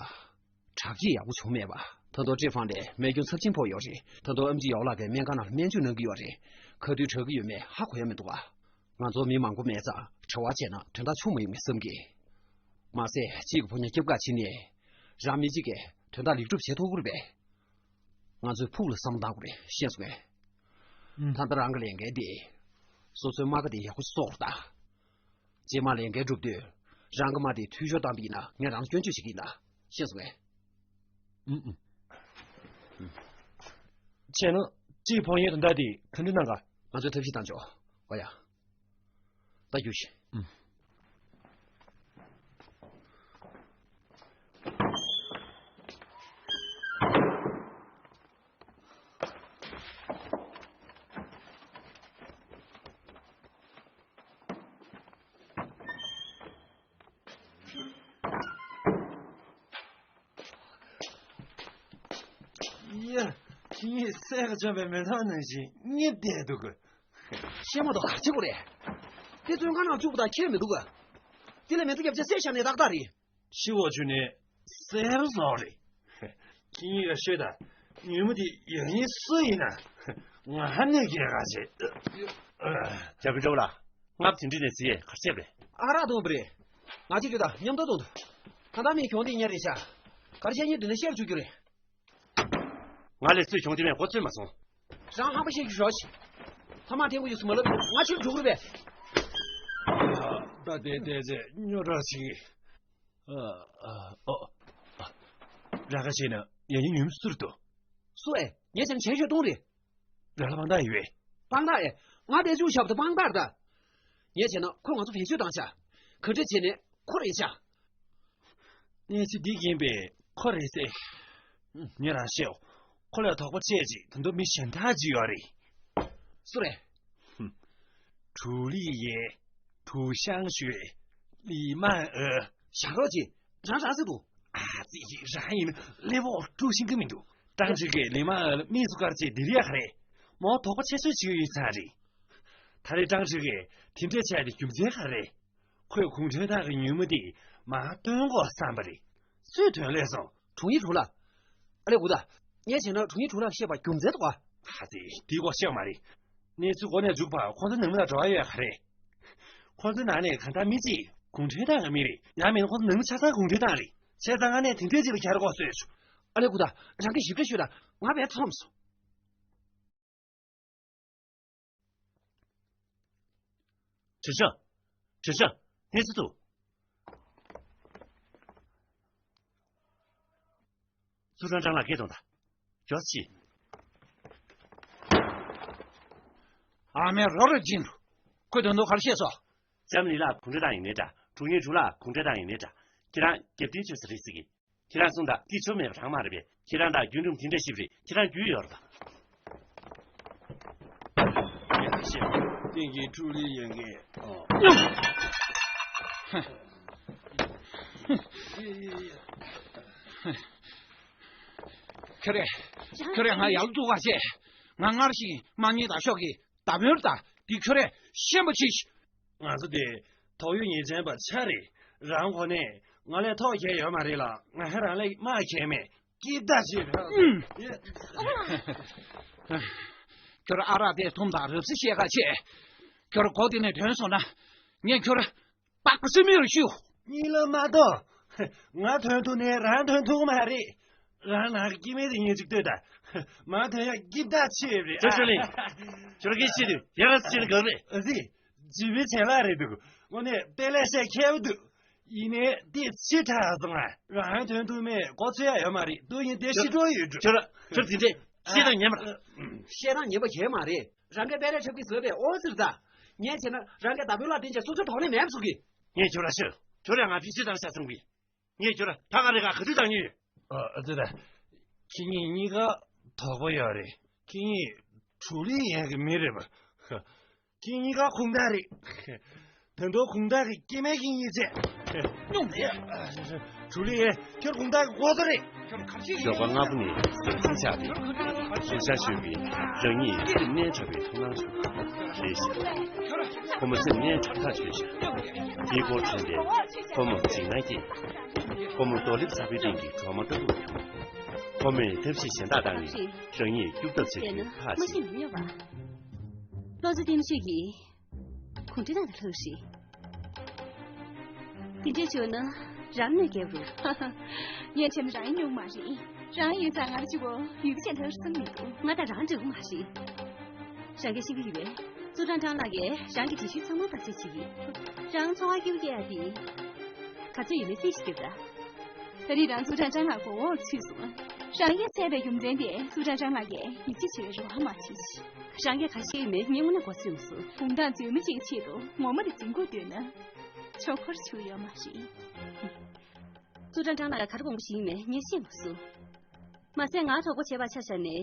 དྲག་སྐྱེད་ཡག་པོ་བྱུང་མེད་པ། ད་དུང་ཀྲེ་ཧྥང་ལས་རྨས་སྐྱོན་ཚབས་ཆེན་ཕོག་ཡོད་རེད། ད་དུང་ཨེམ་ཆི་ཡའོ་ལགས་ཀྱིས་སྨན་ཁང་ནང་ལ་སྨན་བཅོས་གནང་གི་ཡོད་རེད། ག་དུས་དྲག་གི་ཡོད་མེད་ཧ་གོ་ཡ་མི་འདུག་ཨ། ང་ཚོ་མི་མང་པོ་མེད་ཙང་གྲྭ་བ་བྱས་ན་དོན་དག་ཆུང་མ་ཡིན་མིན་བསམ་གི། མ་ཟད་གཅིག་གི་ཕོ་ཉ་སྐྱབས་ཁག་ཕྱིན་ནས། རང་མི་གཅིག་གིས་དོན་དག་ལེགས་གྲུབ་བྱེད་ཐུབ་ཀྱི་རེད་པས། ང་ཚོས་ཕུགས་ལ་བསམ་བློ་བཏང་དགོས་རེད། ཤེས་སོང་ངས། ཨུམ། ད་ལྟ་རང་གི་ལས་འགན་དེ། སོ་སོའི་རྨ་ཁ་དེ་ཡག་པོ་གསོ་དགོས་རེད་ད། རྗེས་མ་ལས་འགན་སྒྲུབ་དུས། རང་གི་རྨ་དེ་འཐུས་ཤོར་བཏང་པ་ཡིན་ན་ངས་རང་ལ་སྐྱོན་བརྗོད་བྱེད་ཀྱི་ཡིན་ད། ཤེས་སོང་ངས། ཨུམ་ཨུམ། བྱས་ན་གཅིག་ཕོ་ཉའི་དོན་དག་དེ་ག་འདྲ་གནང་ག་ང་ཚོས་ཐབས་ཤེས་བཏང་ཆོག་འོ་ཡ། ད་རྒྱུགས་ཤིག་ཨུམ། ཡ། ཁྱེད་གཉིས་གསེར་གྱི་བྱམས་པའི་མེ་ཏོག་ནང་བཞིན་གཉིས་བསྡད་འདུག་གི། བཤད་མ་གཏོགས་ག་རེ་བྱེད་དགོས་རེད། དེ་བཙོན་ཁང་ནང་བཅུག་པ་དང་ཁྱད་མི་འདུག་གི། དེ་ལས་མེ་ཏོག་རྒྱབ་ཆ་གསེར་ཞག་ནས་ཏག་ཏག་རེད། ཤི་བ་བཅུག་ནས་གསེར་བཟོ་རེད། ཁྱེད་གཉིས་ཀ་ཤོད་ད། ཉུལ་མོ་དེ་ཡང་ཡིན་སུ་ཡིན་ན། ང་ཧ་ནས་སྐྱེལ་ག་བྱེད། རྒྱ་བོད་འདྲ་བོ་ལ། ང་དེ་འདྲི་ནས་ཟི་ཡས་གར་བྱས་པས། ཨ་རག་འཐུང་བ་རེད། ང་གཅིག་ཡོད་ད་མཉམ་དུ་འཐུང་དུ། ད་ལྟ་མི་གྱོང་དེ་ཉར་རེད་ཤག་གར་ཆ་གཉིས་བསྡུས་ན་ཤེར་བཅུག་རྒྱུ་རེད། ང་ལས་སུས་གྱོང་དེ་མེད་མགོ་ཚོད་མ་སོང་། རང་ཧམ་པ་བཤད་རྒྱུ་ཞོག་ཤིག་ཐ་མག་འཐེན་དགོས་ཡོད་སུ་མ་ལབ་ང་ཕྱིར་འགྲོ་དགོས་རེད་པས། ད་དེ་དེ་ཚེ་སྨྱོ་ར་ཞིག་ཨ། ཨ། ཨོ། ཨ། ར་ཁ་ཆེ་ན་ཡ་ཡིན་ཡུམ་སུར་དུ། སུ་ཨེ། ངས་བྱས་ན་བྱས་ཤོད་གཏོང་རེད། ར་ལ་དཔང་རྟགས་ཡོད། དཔང་རྟགས་ཨེ། ང་དེ་ཚུགས་ཤོབ་ཏུ་དཔང་རྟགས་ད། ངས་བྱས་ན་ཁོས་ང་ཚོ་བེད་སྤྱོད་བཏང་ཤག་ག་འདྲ་བྱས་ནས་ཁོ་རེད་ཤག་གནས་ཚུལ་འདི་ཡིན་པས་ཁོ་རེད་ཟེར། ངས་རང་ཤེས། ཁོ་ལ་དོགས་པ་བྱས་རྗེས་ད་དུང་མི་གཞན་དག་ཅིག་ཡོད་རེད། སུ་རེད། ཧུམ། ཀྲུའུ་ལི་ཡེ། ཀྲུའུ་ཤང་ཞུའེ། ལི་མང་ཨོ། ཞང་རོགས་ཀྱིས་རང་རང་ཟེར་འདུག་ཨ་ཙི་ཅིག་རང་ཡིན་ན་སླེ་བོ་ཀྲུའུ་ཤིང་གི་མི་འདུག་ཀྲང་ཅིག་གིས་ལི་མང་ཨོ་ལ་དམིགས་སུ་བཀར་ཅིག་འདི་རིགས་ཡ་ག་རེད། མོ་དོགས་པ་ཆེ་ཤོས་ཅིག་ཡོད་ཚར་རེད། ད་རེས་ཀྲང་ཧྲི་གིས་དེ་འདྲས་བྱས་ཏེ་རྒྱུ་མཚན་ག་རེ་རེད། ཁོས་གུང་ཁྲན་ཏང་གི་ཉིན་མོ་འདི་མར་སྟོན་དགོས་བསམ་པ་རེད། སུས་དོན་ལས་སོང་། དྲུང་ཡིག་དྲུག་ལ། ཨ་ལེ་གུ་ད། ངས་བྱས་ན་དྲུང་ཡིག་དྲུག་ལ་བཤད་པ་རྒྱུ་མཚན་འདུག་ག་ཧ་ཙི། འདི་སྐོར་བཤད་མ་རེད། གནས་ཚུལ་འགོ་ནས་མཇུག་བར་ཁོ་ཚོ་ནང་མི་ལ་འབྲེལ་བ་ཡོད་ག་རེད། ཁོ་ཚོའི་ནང་ནས་གང་ལྟར་མི་གཅིག་གུང་ཁྲན་ཏང་གི་མི་རེད། ཡང་མིན་ཁོ་ཚོ་ནང་མི་ཆ་ཚང་གུང་ཁྲན་ཏང་རེད། བྱས་ཙང་ང་ནས་དེ་འདྲས་ཅིག་ལ་གྱར་དགོས་བཟོས་བྱུང་། ཨ་ལེ་གུ་ད། རང་གིས་ཞིབ་ཕྲ་ཤོད་དང་། ང་བས་ཐོམ་སོང་། ཁྲི་ཤང་། ཁྲི་ཤང་། གནས་ཚུལ་འདུག་ཙུའུ་ཀྲང་ཀྲང་ལགས་སྐད་གཏོང་དང་། ཇོ་ཆི། ཨ་མའི་རོ་རེ་སྦྱིན་རུ། ཁོས་དོན་དུ་ག་རེ་བཤད་སོང་། ལྕམ་ལི་ལགས་གུང་ཁྲན་ཏང་ཡིན་ནའི་འདྲ། དྲུང་ཡིག་དྲུག་ལགས་གུང་ཁྲན་ཏང་ཡིན་ནའི་འདྲ། ཁྱེད་རང་རྒྱབ་རྟེན་བྱོས་ས་རེད་ཟེར་གི། ཁྱེད་རང་གསུངས་དང་འདི་ཆོ་མེད་པ་རང་མ་རེད་པས། ཁྱེད་རང་དང་རྒྱུན་འབྲུམ་དེ་འདྲ་ཞིག་རེད། ཁྱེད་རང་རྒྱུས་ཡོད་རེད་པ། ངས་ཤེས་པ། ཏིང་གི་ཀྲུའུ་ལི་ཡོད་མཁན། ཨོ། ཁྱོད་རེད། ཁྱོད་རེད། ང་ཡར་འདུག་ག་བྱས། ང་སྔར་བཞིན་དམག་མི་དང་ཤོག་གི། ད་མོར་ད་འདི་ཁྱོད་རས་ཤེས་པ་ཅིག་ང་ཚོ་དེ་ཐོག་ཡུལ་ཉེས་ཅན་པ་ཆ་རེད། རང་གོ་ནས་ང་ལས་ཐོག་ཁྱེར་ཡོད་མ་རེད་ལ། ང་ཧེ་རང་ལས་དམག་ཁྱེར་མེད། སྐྱིད་ད་ཞིག་རེད། ཁྱོད་ཨ་རག་དེ་འཐུང་དང་རབ་སྲི་བཤད་ཁ་ཆེ། ཁྱོད་གོ་དེ་ནས་དོན་སོང་ན། ངས་ཁྱོད་པགས་སེ་མི་རུ་ཤུ། གཉིད་ལ་མ་གཏོང་། ང་ཐོན་ཐུབ་ནས་རང་ཐོན་ཐུབ་མ་རེད། རང་ནང་གི་སྐྱེ་དམན་དེ་ཉེས་གཅིག་ལྟོས་དང་། མ་ཐོན་ཡག་སྐྱིད་ད་ཆེ་རེད། ཅོ་ཅོ་ལིན། ཁྱོད་རང་གིས་ཤེས་དུས་ཡ་ར་སི་ཆེན་གང་རེད། ཨ་ཙི། ཇི་བའི་བྱེད་ལ་རེད་འདུག་དངོས་གནས་དཔེ་ལས་བཤད་མཁས་པོ་འདུག་ཡིན་ནའི་དེ་ཕྱི་དྲགས་སོང་ང་། རང་ཐོན་ཐུབ་མེད་གོ་ཚོད་ཡ་ཡོད་མ་རེད། འདུག་ཡིན་དེ་ཤི་འགྲོ་ཡོད་འགྲོ། ཁྱོད་ར་ཁྱོད་དེ་འདྲས་བཤད་སྟངས་ཉན་མ་རེད། བཤད་སྟངས་ཉན་པ་གལ་མ་རེད། རང་གིས་དཔེ་ལས་འཁྲབ་ཀྱི་བཟོས་པའི་ཨོ་ཟེར་ད། ངས་བྱས་ན་རང་གིས་ད་བོད་ལ་བསྟན་བྱས་སོ་སོའི་ཐོག་ནས་མེད་བཟོ་གི། ངས་ཁྱོད་ར་ཤོད། ཁྱོད་ར་ང་ཕི་ཕྱི་དང་ཤ་ཚང་གི། ངས་ཁྱོད་ར་ད་ག་རེ་ག་ག་དུས་དང་ཉོས་ཡོད། ཨ་ཨ་ཙི་ད། ཁྱེད་གཉིས་གཉིས་ཀ་དོགས་པ་ཡོད་རེད། ཁྱེད་གཉིས་ཀྲུའུ་ལི་ཡན་གྱི་མི་རེད་པ། ཁྱེད་གཉིས་ཀ་གུང་ཐང་རེད། ད་དུང་གུང་ཐང་གི་སྐྱེ་དམན་གྱི་གཉིས་བྱས། སྙོམས་ཟེར། ཀྲུའུ་ལི་ཡན་ཁྱོད་གུང་ཐང་གི་འགོ་གཙོ་རེད། ཞོགས་པ་སྔ་པོ་ནས་སེམས་ཅན་ཆགས་ཏེ་ཞེ་ཤ་ཞུས་པས་རང་ཉིད་སེམས་ནད་དྲག་པའི་མཐོང་སྣང་བྱུང་། རེད་ཤག་ཁོ་མོ་སེམས་ནད་དྲག་ཐག་ཆོད་ཤག་དེའི་སྐོར་དྲན་པས་ཁོ་མོར་འཇིགས་སྣང་སྐྱེས། ཁོ་མོ་རྡོ་ལེབ་གསར་པའི་སྟེང་གི་གྲོག་མ་ལྟ་བུར་གྱུར། ཁོ་མོས་ཐབས་ཤེས་གཞན་དག་བཏང་ནས་རང་ཉིད་སྐྱུག་ཐབས་བྱ་རྒྱུའི་ཁག་བྱས། བློ་རྩེ་བརྟན་ཤོས་ཀྱིས་གུང་ཁྲན་ཏང་ལ་ལྷོད་རེད། དེ་འདྲས་བྱུང་ན་རང་གནོད་སྐྱེལ་རུང་། ངས་བྱས་ན་རང་ཡིན་མྱོང་མ་རེད། རང་ཡིན་ཙང་ང་ལ་གཅིག་པོ་ཡུལ་ཅན་ཐར་སོང་མི་འདུག་ང་དང་རང་འདྲ་བོ་མ་རེད། རང་གིས་ཤེས་ཀྱི་ཡོད་པས། ཙུའུ་ཀྲང་ཀྲང་ལགས་ཀྱིས་རང་གི་འདྲི་གཞི་ཚང་མ་བརྟག་དཔྱད་བྱེད་ཀྱི། རང་ཚོང་བ་སྐྱིད་པོ་སྐྱེལ་ཡ་དེ། ག་ཚོད་ཡོད་མེད་རྩིས་ཤིག་རྒྱབ་ད། ད་རེས་རང་ཙུའུ་ཀྲང་ཀྲང་ལགས་མགོ་འོག་ཚུད་སོང་། རང་གིས་བསད་པའི་རྒྱུ་མཚན་དེ་ཙུའུ་ཀྲང་ཀྲང་ལགས་ཀྱིས་ཡིད་ཆེས་བྱེད་པའི་རེ་བ་མ་བྱེད། རང་གིས་ག་ཤེས་ཡོད་མེད་ངས་དངོས་གནས་མགོ་ཚོས་མ་སོང་། གུང་ཐང་རྫུན་མ་ཅིག་ཆེད་དུ་ངོ་མ་དེ་འཛིན་དགོས་འདོད་ན། ཆོག་ཁོར་ཆུ་ཡོད་མ་རེད། ཙུའུ་ཀྲང་ཀྲང་ལགས་ལ་ག་རེ་དགོངས་པ་ཞིག་ཡིན་མེད་ངས་ཤེས་མ་སོང་། མ་ཟད་ང་གྲོགས་པོ་བྱས་པ་ཆ་བཞག་ནས།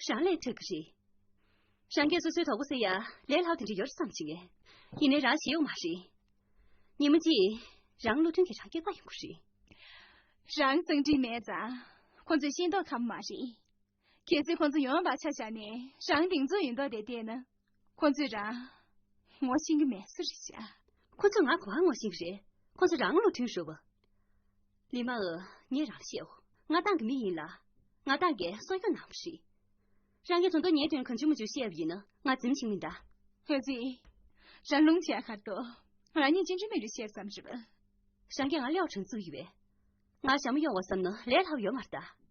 རང་ལས་ཁྲག་གི་རེད། རང་གིས་སོ་སོའི་གྲོགས་པོ་ཟེར་ཡ་ལས་སླ་པོ་དེ་འདྲ་ཡོད་རེད་བསམ་བྱེད་ངས། ཡིན་ནའི་རང་བྱེད་ཡོད་མ་རེད། ཉིན་མ་གཅིག་རང་བློ་མཐུན་གྱིས་རང་སྐྱོབ་པ་ཡོང་གི་རེད། རང་གཙང་སྒྲིག་མེད་ཙང་ཁོ་ཚོས་ཤེས་མདོག་ཁ་པོ་མ་རེད། གལ་སྲིད་ཁོ་ཚོ་ཡོང་བ་ཆ་བཞག་ནས་རང་གདེང་ཚོད་ཡོད་མདོག་དེ་བསྟན་ན། ཁོ་ཚོས་རང་ངོ་ཤེས་ཀྱི་མེད་ས་རེད་ཤག་ཁོ་ཚོས་ང་ག་པར་ངོ་ཤེས་ཀྱི་རེད། ཁོ་ཚོ་རང་བློ་མཐུན་ཞུ་བ། ལི་མ་ཨོ། ངས་རང་ལ་བཤད་འོ། ང་ཏང་གི་མི་ཡིན་ལ། ང་ཏང་གིས་སྲོག་སྐྱོབ་གནང་བ་རེད། རང་གིས་ད་དུང་ངའི་དོན་གང་བྱུང་མང་བྱུང་བཤད་པ་ཡིན་ན་ང་འཛེམ་བྱེད་མི་འདུག་ཨ་ཙི། རང་རླུང་བྱས་ཁར་ཏོ། རང་ཉིད་ཅི་འདྲ་མི་འདྲ་བཤད་བསམ་རེད་པ། རང་གིས་ང་ལེའོ་ཁྲང་ཙུའུ་ཡིན་པས། ང་ཞྭ་མོ་གཡོག་པ་བསམ་ན་ལས་སླ་པོ་ཡོད་མ་རེད་ད།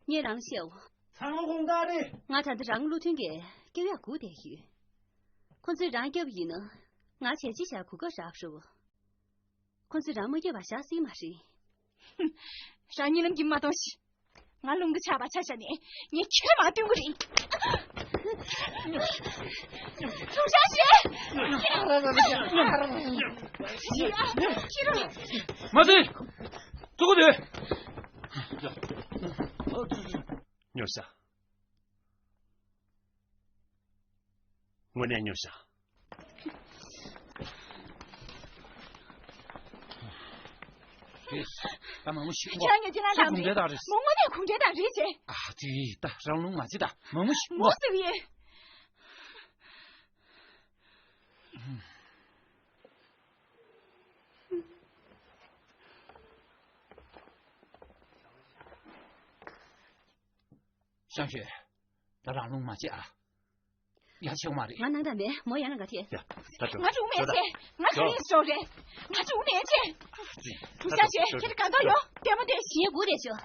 ངས་རང་ལ་བཤད་འོ། ཚང་མ་དགོངས་དག་རེད། ང་ད་ལྟ་རང་བློ་མཐུན་གྱིས་སྐྱོབ་ཡག་སྒུག་བསྡད་ཡོད། ཁོ་ཚོས་རང་སྐྱོབ་པ་ཡིན་ན། ང་བྱས་རྗེས་བཞག་གོ་སྐབས་རག་རེད་བ། ཁོ་ཚོས་རང་མ་སྐྱོབ་པ་བཞག་སྲིད་མ་རེད། ཧུམ། རང་གཉིད་ལམ་གྱིས་མ་གཏོང་ཞིག་ང་རླུང་རྟ་ཆག་པ་ཆ་བཞག་ནས་ངས་ཁྱོད་མར་བཏོན་གྱི་རེད། ཁྱོད་ཤ་ཤེ། མ་ཚད། ཐུག་གོ་དེ། ཉོ་ཤ། དངོས་གནས་ཉོ་ཤ། རེད། ད་མང་པོ་ཞིག་ཁྱེད་རང་ངས་དེ་ལ་ཁྱེད་གུང་ཁྲན་ཏང་རེད། མོ་དངོས་གནས་གུང་ཁྲན་ཏང་རེད་ཅེ། ཨ་དེ་ད་རང་རླུང་མ་བྱེད་ད་མང་པོ་ཞིག་མོ་ཟེར་གི་ཡིན། ཤང་ཤོས། ད་རང་ལུང་མ་བྱེད་ཨ། ཡ་ཆེ་བ་མ་རེད། ང་ནང་དང་མེད་མོ་ཡ་ན་ག་ཐེ། ཡ། ད་ཤོག་ང་ཀྲུང་མེད་ཆེ། ང་ཀྲུང་ཡིན་སོ་རེད། ང་ཀྲུང་མེད་ཆེ། ཐུག་ཤ་ཤོད་ཁྱེད་གང་ཐོག་ཡོད་ལྟད་མོ་བལྟས་ཤིག་ངས་སྒུག་རེད་ཤོག་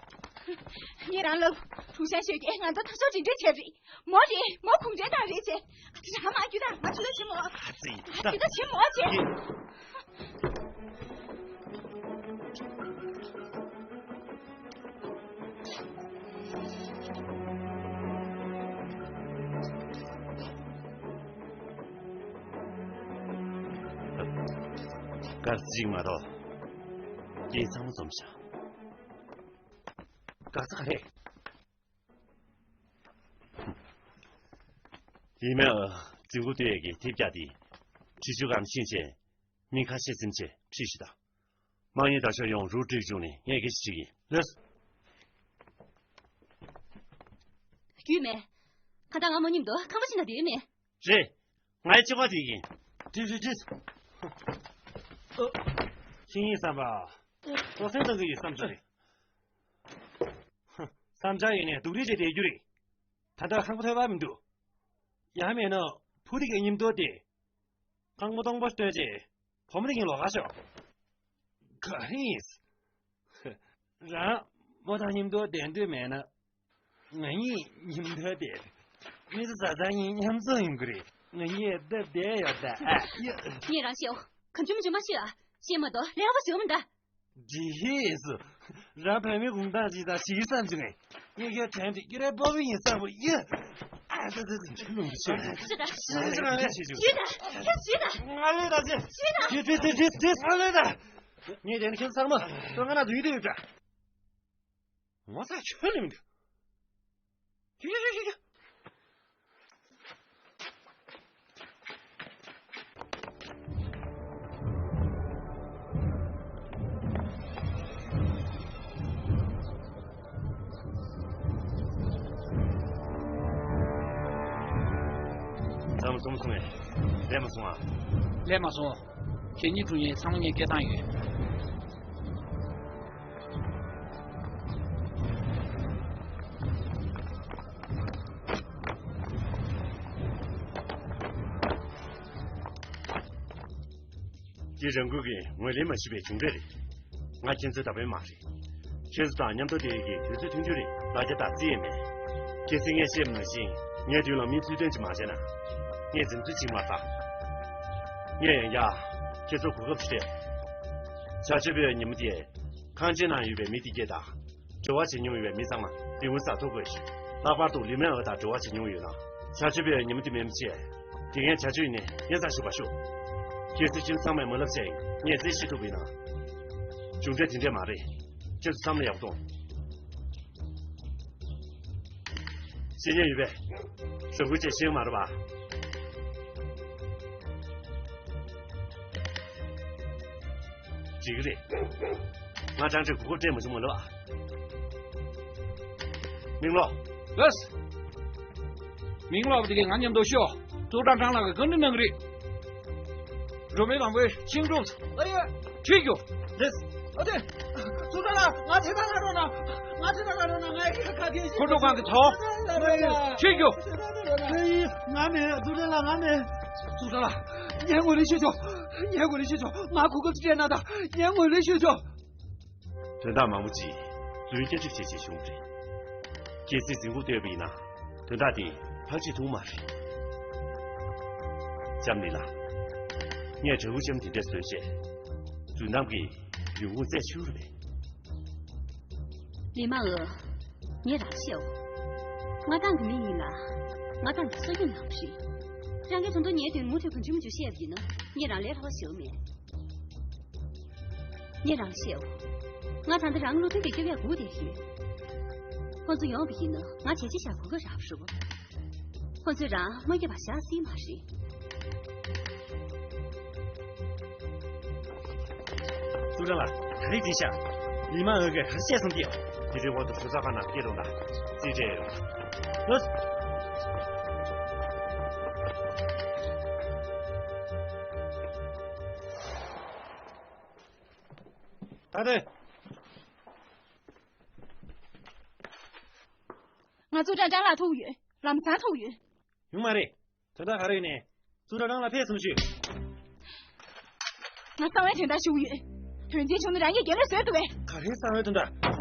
ངས་རང་ལབ། ཐུག་ཤ་ཤོད་ཀྱིས་ང་ཚོ་ཐག་ཆོད་རིན་འདྲེ་བྱས་རེད། མོ་རེད་མོ་གུང་ཁྲན་ཏང་རེད་ཆེ། ཨ་ཙི་རང་མ་རྒྱུ་དང་ང་ཚོ་ལ་ཆེ་མོ། ཨ་ཙི་ད་རྒྱུ་ད་ཆེ་མོ་ཆེ། ཡིན། སྐར་གཅིག་མ་གཏོགས། རྐྱེན་ཚང་མ་འཛོམས་ཤག་དགའ་ས་ག་རེད། ཡིན་མིན་ཨ། རྫིང་བུ་སྟོད་ཀྱི་ཐེབས་རྒྱག་དེ། ཁྲི་ཆུ་གམ་ཤིང་ཆེ། མི་ཁ་ཤས་ཙམ་ཆེ་ཁྲི་ཞིག་དང་། དམག་ཉེས་ད་ཤོ་ཡོང་རུ་ཀྲིག་བྱུང་ནས་ངས་སྐད་ཆ་དྲིས་ཡིན། ལགས། རྒྱུས་མེད། ཁ་ད་ང་མོ་མཉམ་དུ་ཁང་པ་ཞིག་ན་བསྡད་ཡོད་མེད། རེད། ང་ཡི་ཆེ་བ་དེ་ཡིན། ཁྲི་ཁྲི་ཁྲི། ཁྱེད་ཡིན་བསམ་པ། ལྟོ་སེམས་བཏང་གི་ཡོད་བསམ་ཚོད་རེད། བསམ་འཆར་ཡིན་ནས་སྡུག་རུས་བྱས་བསྡད་རྒྱུ་རེད། ད་ལྟ་ཁང་པ་ཐོབ་པ་མི་འདུག་ཡང་མེད་ན་བུ་དེ་གའི་མཉམ་དུ་བསྡད། རྐང་པ་སྟོང་པ་སྟོན་རྗེས་བུ་མོ་དེ་གིན་ལོག་ག་ཤོག་ག་རེ་ཡིན། རང་མོ་དང་མཉམ་དུ་བསྡད་འདོད་མེད་ན། ང་གཉིས་མཉམ་དུ་བསྡད། མི་ཚོ་བཟའ་ཚང་གཉིས་མཉམ་བཟོ་ཡོང་གི་རེད། ང་གཉིས་སྟབས་བདེ་ཡོད་ད་ཨ། ཡ། ངས་རང་ཤེས་འོ། གམ་ཆུ་མ་ཆུ་མ་ཤེས་ཨ། ཤེས་མ་གཏོགས་ལས་ཀ་བ་ཞུ་མི་འདྲ། འདི་ཧེ་སུ། རང་བོད་མི་གུང་ཐང་ཅིག་དང་ཞིག་བསམ་བྱུང་ངས། ངས་ཁྱོད་དྲན་དུས་ཁྱོད་རའི་སྤོ་བོ་ཡིན་བསམ་པ་ཡིན། ཨ་ཙི་ཙི་ཙི་ཁྱོད་ལུང་གི་ཆོས་རེད། ཞུ་ད། ཞུ་ད། ཞུ་ད། ཞུ་ད། ང་ལོས་ད་ཅི། ཞུ་ད། ཞུ་ཞུ་ཞུ་ཞུ་ཞུ། ང་ལོས་ད། ངས་དེ་ནི་ཁྱོད་ཚང་མ་སྟོན་ཁ་ན་དུས་དུས་ཡོད་ད། ངོ་ཚ་ཁྱོད་ལས་མི་འདུག་ཁྱོད་ཁྱོད་ཁྱོད་ཁྱོད་ཁྱོད། ཚང་མ་ཚང་མ་སོང་ངས། ལས་མ་སོང་ཨ། ལས་མ་སོང་། ཁྱེད་གཉིས་དྲུང་ཡིན་ཚང་མ་ངས་སྐད་བཏང་ཡོད། འདི་རང་འགུལ་གྱིས་ངོས་ལེན་མ་ཞུས་པའི་གཞུང་འབྲེལ་རེད། ང་ཁྱེད་ཚོའི་བདག་པོ་མ་རེད། ཁྱེད་ཚོ་དང་མཉམ་དུ་བསྡད་ཡས་ཀྱི་དུས་ཚོད་ཐུང་ཐུང་རེད། ལ་རྒྱ་དང་རྩིས་ཡས་མེད། གལ་སྲིད་ངས་བཤད་པ་ནང་བཞིན་ངའི་མདུན་ལ་མི་ཚུལ་སྟོན་ཅིག་མ་བྱས་ན། ངས་འཛེམ་ཟོན་བྱེད་མ་ཐག་ངས་ཡང་བསྐྱར་ཁྱེད་ཚོར་གོ་སྐབས་ཤིག་སྤྲད། བྱ་སྤྱོད་པའི་ཉིན་མོ་དེ། ཁང་ཆེན་ནང་ཡོད་པའི་མི་དེ་གྱད་དང་། འབྲེལ་བ་བྱེད་མྱོང་ཡོད་པའི་མི་ཚང་མ་དེ་སྔོན་ས་ཐོ་འགོད་ཤིག་ལྷག་པར་དུ་ལི་མན་ཨོ་དང་འབྲེལ་བ་བྱེད་མྱོང་ཡོད་ན། བྱ་སྤྱོད་པའི་ཉིན་མོ་དེ་མེད་མི་བྱས། དེ་ངས་བྱ་སྤྱོད་ཡིན་ནས་ཉན་ཚང་ཞུ་བ་ཤོག་གལ་སྲིད་ཁྱེད་ཚང་མས་མ་ལབ་བྱས་ངས་རྩིས་ཤེས་ཐུབ་པ་ཡིན་ན། གཞུང་འབྲེལ་དེ་འདྲས་མ་རེད། ཁྱེད་ཚོ་ཚང་མ་ཡག་པོ་གཏོང་། ཤེས་ཉེན་ཡོད་པས། ཞོགས་ཀུན་བཅས་ཤེས་མ་རེད་པ། འགྲིག་གི་རེད། ང་ཀྲང་ཀྲེ་གུ་གུ་སྤྲད་མ་བྱུང་མ་ལབ་ཨ། མིང་ལོ། ལགས། མིང་ལོ་བ་དེ་གས་ང་མཉམ་དུ་ཤོག་ཙུའུ་ཀྲང་ཀྲང་ལགས་ཀྱིས་བཀའ་འདྲི་གནང་གི་རེད། འགྲོ་མི་མང་པོས་ཤིང་སྒྲུབ། ཨ་ཡེ། ཁྲིད་རྒྱུ། ལགས། ཨ་ཏེ། ཙུའུ་ཀྲང་ལགས་ང་ཐད་ཀར་ལ་རོགས་གནང་། ང་ཐད་ཀར་ལ་རོགས་གནང་། ང་ཡི་ཁ་གིས། ཁོ་ཁྲོ་གང་གི་ཐོག་ཁྲིད་རྒྱུ། ཨ་ཡེ། ང་མེད། ཙུའུ་ཀྲང་ལགས་ང་མེད། ཙུའུ་ཀྲང་ལགས་ངས་ངོས་ལེན་ཞུ་ཆོག་ངས་ངོས་ལེན་ཞུ་ཆོག་ང་གོ་སྐབས་སྤྲད་གནང་དང་། ངས་ངོས་ལེན་ཞུ་ཆོག་དོན་དག་མང་པོ་ཅིག་རྫུན་བསྐྱར་སྒྲིག་བྱས་བྱས་བྱུང་བ་རེད། གལ་སྲིད་གཟིགས་འགོ་བསྟོད་པ་ཡིན་ན། དོན་དག་འདི་ཕལ་ཆེར་ཐུག་མ་རེད། ལྕམ་ལི་ལགས། ངས་དྲ་འབུ་ལྕམ་དེ་འདྲས་བཟོས་བྱས། རྫུན་གཏམ་གྱི་ཡོང་ཁུངས་བཙལ་ཤུལ་རེད། ལི་མ་ཨོ། ངས་རང་བཤད་འོ། ང་ཏང་གི་མི་ཡིན་ལ། ང་ཏང་གི་སྲོལ་རྒྱུན་ནང་བཞིན། རང་གིས་ད་དུང་ངའི་དོན་མུ་མཐུད་གང་བྱུང་མི་བྱུང་བཤད་པ་ཡིན་ན། ངས་རང་ལས་སླ་བ་ཞིག་མེད། ངས་རང་བཤད་འོ། ང་ད་ལྟ་རང་བློ་མཐུན་གྱི་སྐྱོ་བས་སྒུག་བསྡད་ཡོད། ཁོང་ཚོ་ཡོང་བ་ཡིན་ན་ང་བྱས་རྗེས་བཞག་གོ་ག་རག་རུ། ཁོང་ཚོས་རང་མ་སྐྱོ་བ་བཞག་སྲིད་མ་རེད། ཙུའུ་ཀྲང་ལགས། ད་རེས་འདི་ཤག་ལི་མ་ཨོ་གིས་ག་རེ་བཤད་སོང་དེ། དེ་རིང་འོག་ཏུ་ཞུ་ཚགས་ཁང་ནང་སྐད་རོགས་གནང་། རྩིས་སྤྲད་ཡོད། ལགས། ད་ལྟ། ང་ཙུའུ་ཀྲང་ཀྲང་ལགས་ཐུག་ཡོད། ལམ་སང་ཐུག་ཡོད། ཡོང་མ་རེད། དོན་དག་ག་རེ་ཡིན་ནའི། ཙུའུ་ཀྲང་ཀྲང་ལགས་ཕེབས་སོང་ཞུས། ང་གསང་བའི་དོན་དག་ཞུ་གི་ཡོད། དོན་ཆེན་བྱུང་ན་རང་གིས་རྒྱལ་བློན་བཟོས་འདུག་པས། ག་རེ་གསང་བའི་དོན་དག་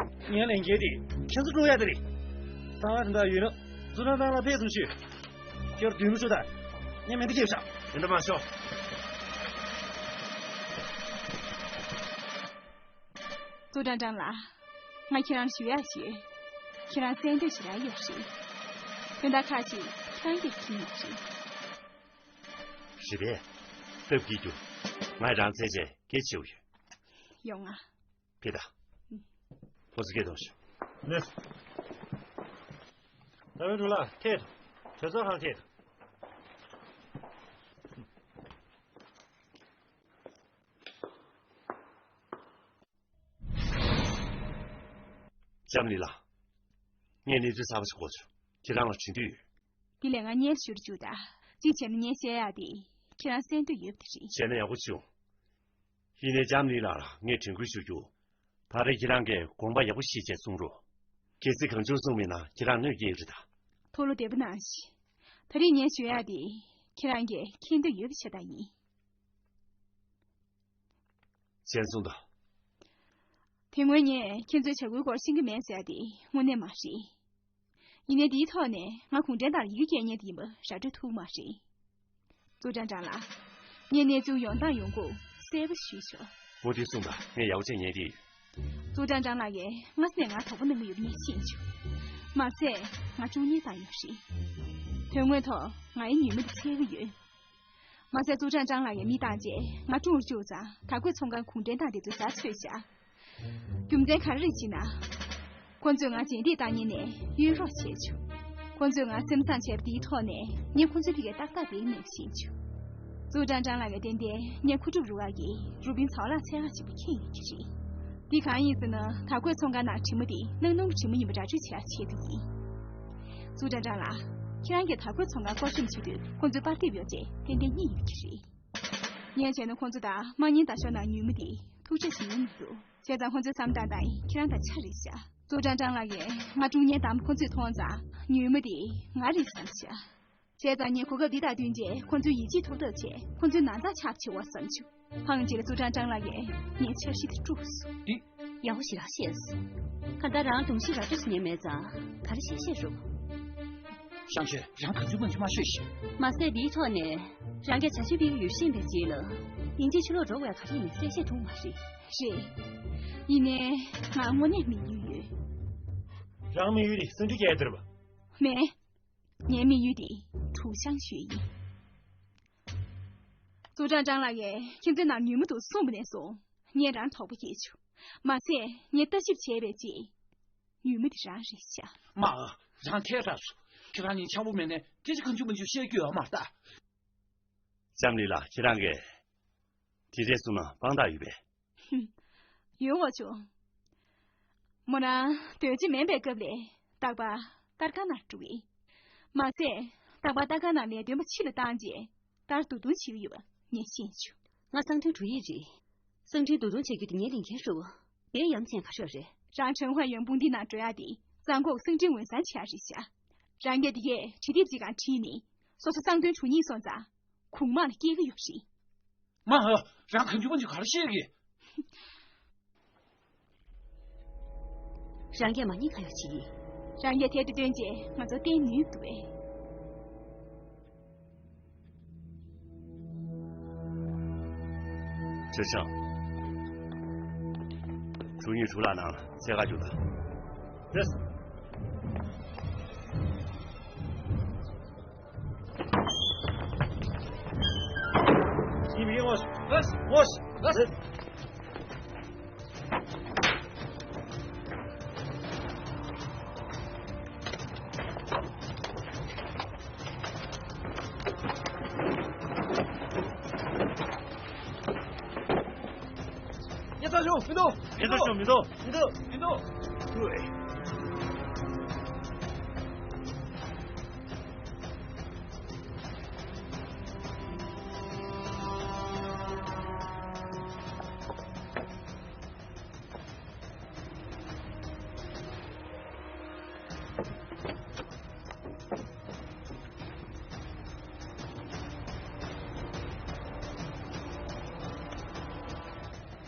ངའི་ལས་འགན་དེ་ཁྱེད་ཚོ་སློག་ཡ་དེ་རེད། གསང་བའི་དོན་དག་ཡོད་ན་ཙུའུ་ཀྲང་ཀྲང་ལགས་ཕེབས་སོང་ཞུས། ཁྱེད་རང་མདུན་ལ་ཤོག་དང་། ངས་མེ་མདའ་རྒྱབ་བཞག་མེ་མདའ་མར་ཤོག་ཙུའུ་ཀྲང་ཀྲང་ལགས། ང་ཁྱེད་རང་ལ་ཞུ་ཡག་ཞིག་ཡོད། ཁྱེད་རང་གསན་འདོད་ཞེ་དྲག་ཡོད་རེད། དོན་དག་ཁག་ཅིག་ཁྱེད་རང་གིས་མཁྱེན་ཡོད་རེད། རེད་པས། སྟབས་ཀྱིས་རྒྱུ། ང་རང་ཚད་ཆེ་སྐད་ཆེའུ་ཡོད། ཡོང་ང་། ཕེ་ད། ཁོ་ཚོ་སྐད་གཏོང་ཤོག་ལེས། ད་བའི་འགྲོ་ལ་ཐད། གྲོས་ཚོགས་ཁང་ཐད། ལྕམ་ལི་ལགས། ངས་གནས་ཚུལ་གསར་པ་ཞིག་གོ་བྱུང་། ཁྱེད་རང་ལ་དྲི་འདོད་ཡོད། འདི་ལས་ང་སྙན་ཞུ་རུ་བཅུག་དང་། གཅིག་བྱས་ན་ངས་བཤད་ཡག་དེ་ཁྱེད་རང་གསན་འདོད་ཡོད་པ་དེ་རེད། བྱས་ན་ཡག་པོ་བྱུང་། ཡིན་ནའི་ལྕམ་ལི་ལགས་ལ་ངས་དྲན་སྐུལ་ཞུ་རྒྱུ། ད་རེས་ཁྱེད་རང་གིས་དགོངས་པ་ཡག་པོ་བཞེས་བྱས་གསུང་རོགས། གལ་སྲིད་གང་བྱུང་གསུངས་མེད་ན་ཁྱེད་རང་གནོད་སྐྱེལ་གྱི་རེད་ད། ཐུགས་བློ་བདེ་པོ་གནང་ཞིག་ད་རེས་ངས་ཞུ་ཡག་དེ་ཁྱེད་རང་གིས་མཁྱེན་འདོད་ཡོད་པའི་ཆེད་དུ་ཡིན། མཚན་གསུང་དང་། དེ་སྔོན་ངས་ཁྱེད་ཚོའི་བྱ་འགུལ་སྐོར་ཤེས་ཀྱི་མེད་ཟེར་ཡ་དེ་དངོས་གནས་མ་རེད། ཡིན་ནའི་འདིའི་ཐོག་ནས་ང་གུང་ཁྲན་ཏང་ལ་ཡི་གེ་སྐྱེལ་མཁན་དེ་ཡིན་པ་ར་སྤྲོད་ཐུབ་མ་རེད། ཙུའུ་ཀྲང་ཀྲང་ལགས། ངས་གནས་ཚུལ་ཡོང་སྟངས་ཡོང་ཁུངས་གསལ་པོ་ཞུས་ཆོག་འོ་དེ་གསུངས་པ་ངས་ཡག་པོ་བྱས་ཉན་གྱི་ཡོད། ཙུའུ་ཀྲང་ཀྲང་ལགས་ཀྱིས་སྔ་ས་ནས་ང་དོགས་པ་གནང་གི་ཡོད་པ་ངས་ཤེས་བྱུང་། མ་ཟད་ང་ཀྲུང་ཉེན་བཏང་ཡོད་རེད། དོན་དངོས་ཐོག་ང་ཡི་ཉུལ་མ་དེ་འཚོལ་གྱི་ཡོད། མ་ཟད་ཙུའུ་ཀྲང་ཀྲང་ལགས་ཀྱིས་མི་བཏང་རྗེས་ང་ཀྲུང་རུ་བཅུག་ཙང་དར་གོས་ཚོང་ཁང་གུང་ཁྲན་ཏང་དེ་ཚོའི་ཟ་ཚོས་བཞག་རྒྱུ་མཚན་ག་རེ་རེད་ཅེ་ན། ཁོ་ཚོས་ང་རྗེས་འདེད་བཏང་མཁན་ནས་གཡོལ་རོགས་བྱས་བྱུང་། ཁོ་ཚོས་ང་སེམས་བཟང་བྱས་པ་དེའི་ཐོག་ནས་ངས་ཁོ་ཚོའི་ཕ་གིར་ཏག་ཏག་བསྡད་མེད་པ་ཤེས་བྱུང་། ཙུའུ་ཀྲང་ཀྲང་ལགས་ཀྱིས་ཏན་ཏན་ངས་མཁོ་སྒྲུབ་རུ་ཁག་གི་རུ་དཔོན་ཚོགས་ལག་འཚོལ་ག་ཕྱིན་པ་མཁྱེན་ཡོད་ཀྱི་རེད། འདི་གང་ཡིན་ཟེར་ན་དར་གོས་ཚོང་ཁང་ནང་བྲིས་མ་དེ་གནའ་སྣུམ་བྲིས་མ་ཡིན་པ་ར་སྤྲོད་བྱེད་ཡག་ཆེད་དུ་ཡིན། ཙུའུ་ཀྲང་ཀྲང་ལགས། ཁྱེད་རང་གིས་དར་གོས་ཚོང་ཁང་བསྐོར་བཤོམ་བྱེད་དུས་ཁོ་ཚོའི་པར་དེབ་ཡོད་ཅེས་ཏན་ཏན་རྙེད་ཡོད་ཀྱི་རེད། ངས་བྱས་ན་ཁོ་ཚོ་དང་དམག་ཉེན་ལྟ་ཞོར་ནང་ཉུལ་མ་དེ་ཐུག་འཕྲད་བྱེད་མྱོང་མི་འདུག་བྱས་ཙང་ཁོ་ཚོའི་བསམ་སྟངས་དང་ཁྱེད་རང་དང་ཆ་རེད་ཤག་ཙུའུ་ཀྲང་ཀྲང་ལགས་ཀྱིས་ང་ཀྲུང་ཉེན་དམ་པོ་ཁོ་ཚོས་མཐོང་ཙང་ཉུལ་མ་དེ་ང་རེད་བསམ་ཤག་བྱས་ཙང་ངས་གོ་སྐབས་འདི་དང་བསྟུན་རྗེས་ཁོ་ཚོའི་ཡིད་ཆེས་ཐོབ་ཐབས་བྱས་ཁོ་ཚོའི་ནང་ཚགས་ཆགས་པ་བྱེད་དགོས་བསམ་བྱུང་། ཕངས་རྗེས་ལ་ཙུའུ་ཀྲང་ཀྲང་ལགས་ཀྱིས་ངའི་འཆར་གཞི་དེ་དཀྲུགས་སོང་། འདི། ཡག་པོ་ཞེ་དྲག་བཤད་སོང་། གང་ལྟར་རང་གདོང་ཞིག་ར་སྤྲོད་བྱེད་མཁན་མེད་ཙང་ག་རེ་བཤད་བཤད་རོགས། ཞང་ཞེ་རང་གང་བྱུང་མང་བྱུང་མ་ཤོད་ཤིག་མ་ཟད་འདིའི་ཐོག་ནས་རང་གིས་བྱ་སྤྱོད་སྤེལ་གྱི་ཡོད་ཤེས་པའི་རྗེས་ལ་དབྱིན་ཇིའི་ཕྱི་ལོགས་འགྲོ་དགོས་ཡ་ག་རེ་ཡིན་མིན་གསལ་བཤད་ཐུབ་མ་རེད། རེད། ཡིན་ནའི་ང་དངོས་གནས་དམིགས་ཡུལ་ཡོད། རང་དམིགས་ཡུལ་དེ་སེང་ཁྲི་སྐྱེལ་དེ་རེད་པ། མེད། ངའི་དམིགས་ཡུལ་དེ་ཀྲུའུ་ཞང་ཞུས་ཡིན། ཙུའུ་ཀྲང་ཀྲང་ལགས་ཀྱིས་ཁྱེད་ཚོའི་ནང་ཉུལ་མ་འདུག་གསུངས་པ་ནས་བཟུང་ངས་རང་དོགས་པ་སྐྱེས་བྱུང་། མ་ཟད་ངས་ལྟ་ཞིབ་བྱས་པའི་རྗེས་ཉུལ་མ་དེ་རང་རེད་ཤག་མ། རང་ཐད་དྲགས་སོང་། ཁྱེད་རང་གཉིས་འཆམ་པོ་མེད་ནས་སྐད་ཆ་གང་བྱུང་མང་བྱུང་བཤད་རྒྱུ་ཡོད་མ་རེད་ད། ལྕམ་ལི་ལགས་ཁྱེད་རང་གིས་དེ་འདྲས་གསུངས་ན་དཔང་རྟགས་ཡོད་པས། ཡོད་འོ་ཆུ། མོ་རང་སྡོད་རྒྱུ་མེད་པའི་སྐབས་ལས་རྟག་པར་ཏར་ཁ་ནང་འགྲོ་གི། མ་ཟད་རྟག་པར་ཏར་ཁ་ནང་ལས་དོན་པ་ཕྱི་ལ་བཏང་རྗེས་ཏར་འདུག་སྟངས་བྱེད་ཀྱི་ཡོད་པ་ངས་ཤེས་བྱུང་། ང་གསང་སྟོན་དྲུང་ཡིག་རེད། གསང་འཕྲིན་འདུ་འཛོམས་བྱེད་རྒྱུ་དེ་ངའི་ལས་འགན་རེད་བ། དེའི་ཡ་མཚན་ག་རེ་རེད། རང་ཁྲེན་ཧྭ་ཡོན་དཔུང་སྡེའི་ནང་འགྲོ་ཡག་དེ་གཙང་ཁོག་གསང་འཕྲིན་འོས་འཚམ་བྱེད་ཡག་རེད་ཤག་རང་གིས་དེ་གས་བྲིས་དེབ་ཅིག་སྒང་བྲིས་ནས་སོ་སོ་གསང་སྟོན་དྲུང་ཡིག་སོང་ཙང་གུང་མང་ལ་སྐྱེལ་གྱི་ཡོད་རེད། མ་ཧ། རང་གང་བྱུང་མང་བྱུང་ག་རེ་བཤད་ཀྱི། རང་གིས་མ་ཉེས་ཁ་ཡོག་བྱེད་ཀྱི། རང་གིས་དེབ་དེ་བཏོན་རྗེས་ང་ཚོ་བསྟན་ནུས་འདུག་པས། ཅེ་ཆང་། དྲུང་ཡིག་དྲུག་ལགས་ནང་ལ་མཇལ་ཁ་རྒྱུགས་དང་། ལགས། ཉེ་ཚང་ཞུ་མི་འདུག་ཉེ་ཚང་ཞུ་མི་འདུག་མི་འདུག་མི་འདུག་ལུས།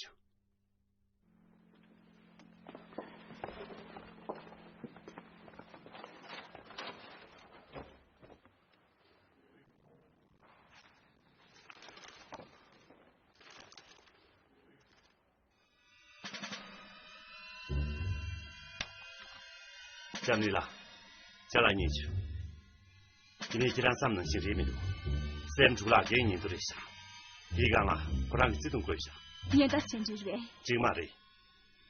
ཆོག། ལྕམ་ལི་ལགས། ཅ་ལག་རྙེད་བྱུང་། དེ་ནས་ཁྱེད་རང་བསམ་ནང་བཞིན་རེད་མི་འདུག་སྲས་དྲུག་ལགས་རྒན་ཉིན་དུ་རེད་ཤག་དེའི་སྒང་ལ་ཁོ་རང་གི་བརྩེ་དུང་བཀོད་བཞག་ཉེན་བརྡ་ཅན་རེད་རེད། གཅིག་མ་རེད།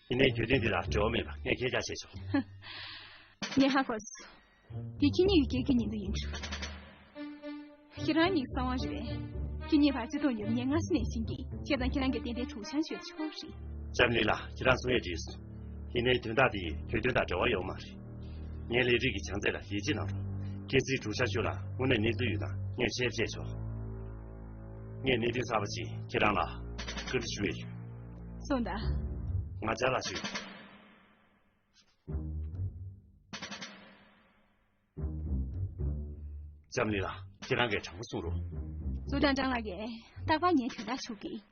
ཡིན་ནའི་རྒྱུ་མཚན་འདི་ལ་འབྲེལ་བ་མེད་པ་ངས་སྐད་ཆ་བཤད་ཆོག་ངས་ཧ་གོ་སོང་། འདི་ཁྱེད་གཉིས་ཀྱི་སྐད་ཀྱི་ཉིན་དུ་ཡིན་འགྲོ། ཁྱེད་རང་གཉིས་གསང་བ་རེད་པས། ཁྱེད་གཉིས་བར་བརྩེ་དུང་ཡོད་ངས་སྔ་ས་ནས་ཤེས་ཀྱི། ཁྱེད་དང་ཁྱེད་རང་གི་ཏན་ཏན་གྲུ་ཆང་ཤོད་ཆོག་རེད། ལྕམ་ལི་ལགས། ཁྱེད་རང་གསུང་ཡས་འགྲིག་སོང་། ཡིན་ནའི་དོན་དག་འདི་གྱོད་དོན་དང་འབྲེལ་བ་ཡོད་མ་རེད། ངའི་ལས་རིགས་ཀྱི་བྱང་ཚད་ལ་ཡིད་ཆེས་གནང་རོགས། གལ་སྲིད་གྲུ་ཆང་ཤོད་ན་དངོས་གནས་གནས་ཚུལ་ཡོད་ན་ངས་བཤད་བཤད་ཆོག་ངས་གནད་དོན་གསར་པ་ཅིག་ཁྱེད་རང་ལ་བཀའ་འདྲི་ཞུ་ཡས་ཡོད། གསུངས་དང་། ང་ཅ་ལག་ཞུ། ལྕམ་ལི་ལགས། ཁྱེད་རང་གིས་དྲང་པོ་གསུང་རོགས། ཟུར་དང་ཀྲང་ལགས་ཀྱིས་རྟག་པར་ངའི་དོན་དག་འཕྱུགས་ཀྱི།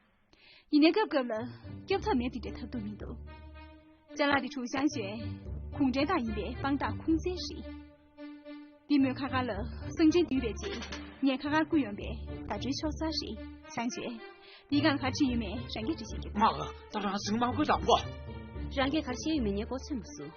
ཡིན་ནའི་སྐབས་སྐབས་ལ་སྐྱོབ་ཐབས་མེད་དེ་འདྲ་ཐབས་སྡུག་མི་འདུག་ཅ་ལག་དེ་གྲུ་ཆང་ཞོན། གུང་ཁྲན་ཏང་ཡིན་པའི་དཔང་རྟགས་ཁུངས་བཙན་རེད། འདི་མོའི་ཁ་ཁ་ལ་གསང་ཆེན་འདུས་པའི་རྗེས་ངས་ཁ་ཁར་བསྐུར་ཡོང་པའི་བརྡ་སྤྲོད་ཤོག་གསར་རེད། ཆང་ཞོན། འདིའི་སྒང་ག་རེ་བྲིས་ཡོད་མེད་རང་གིས་འགྲེལ་བཤད་རྒྱབ། མ་ག་ད་རང་སེམས་མ་དགོས་དང་གོ། རང་གིས་ག་རེ་བཤད་ཡོད་མེད་ངས་གོ་ཚོད་མ་སོང་།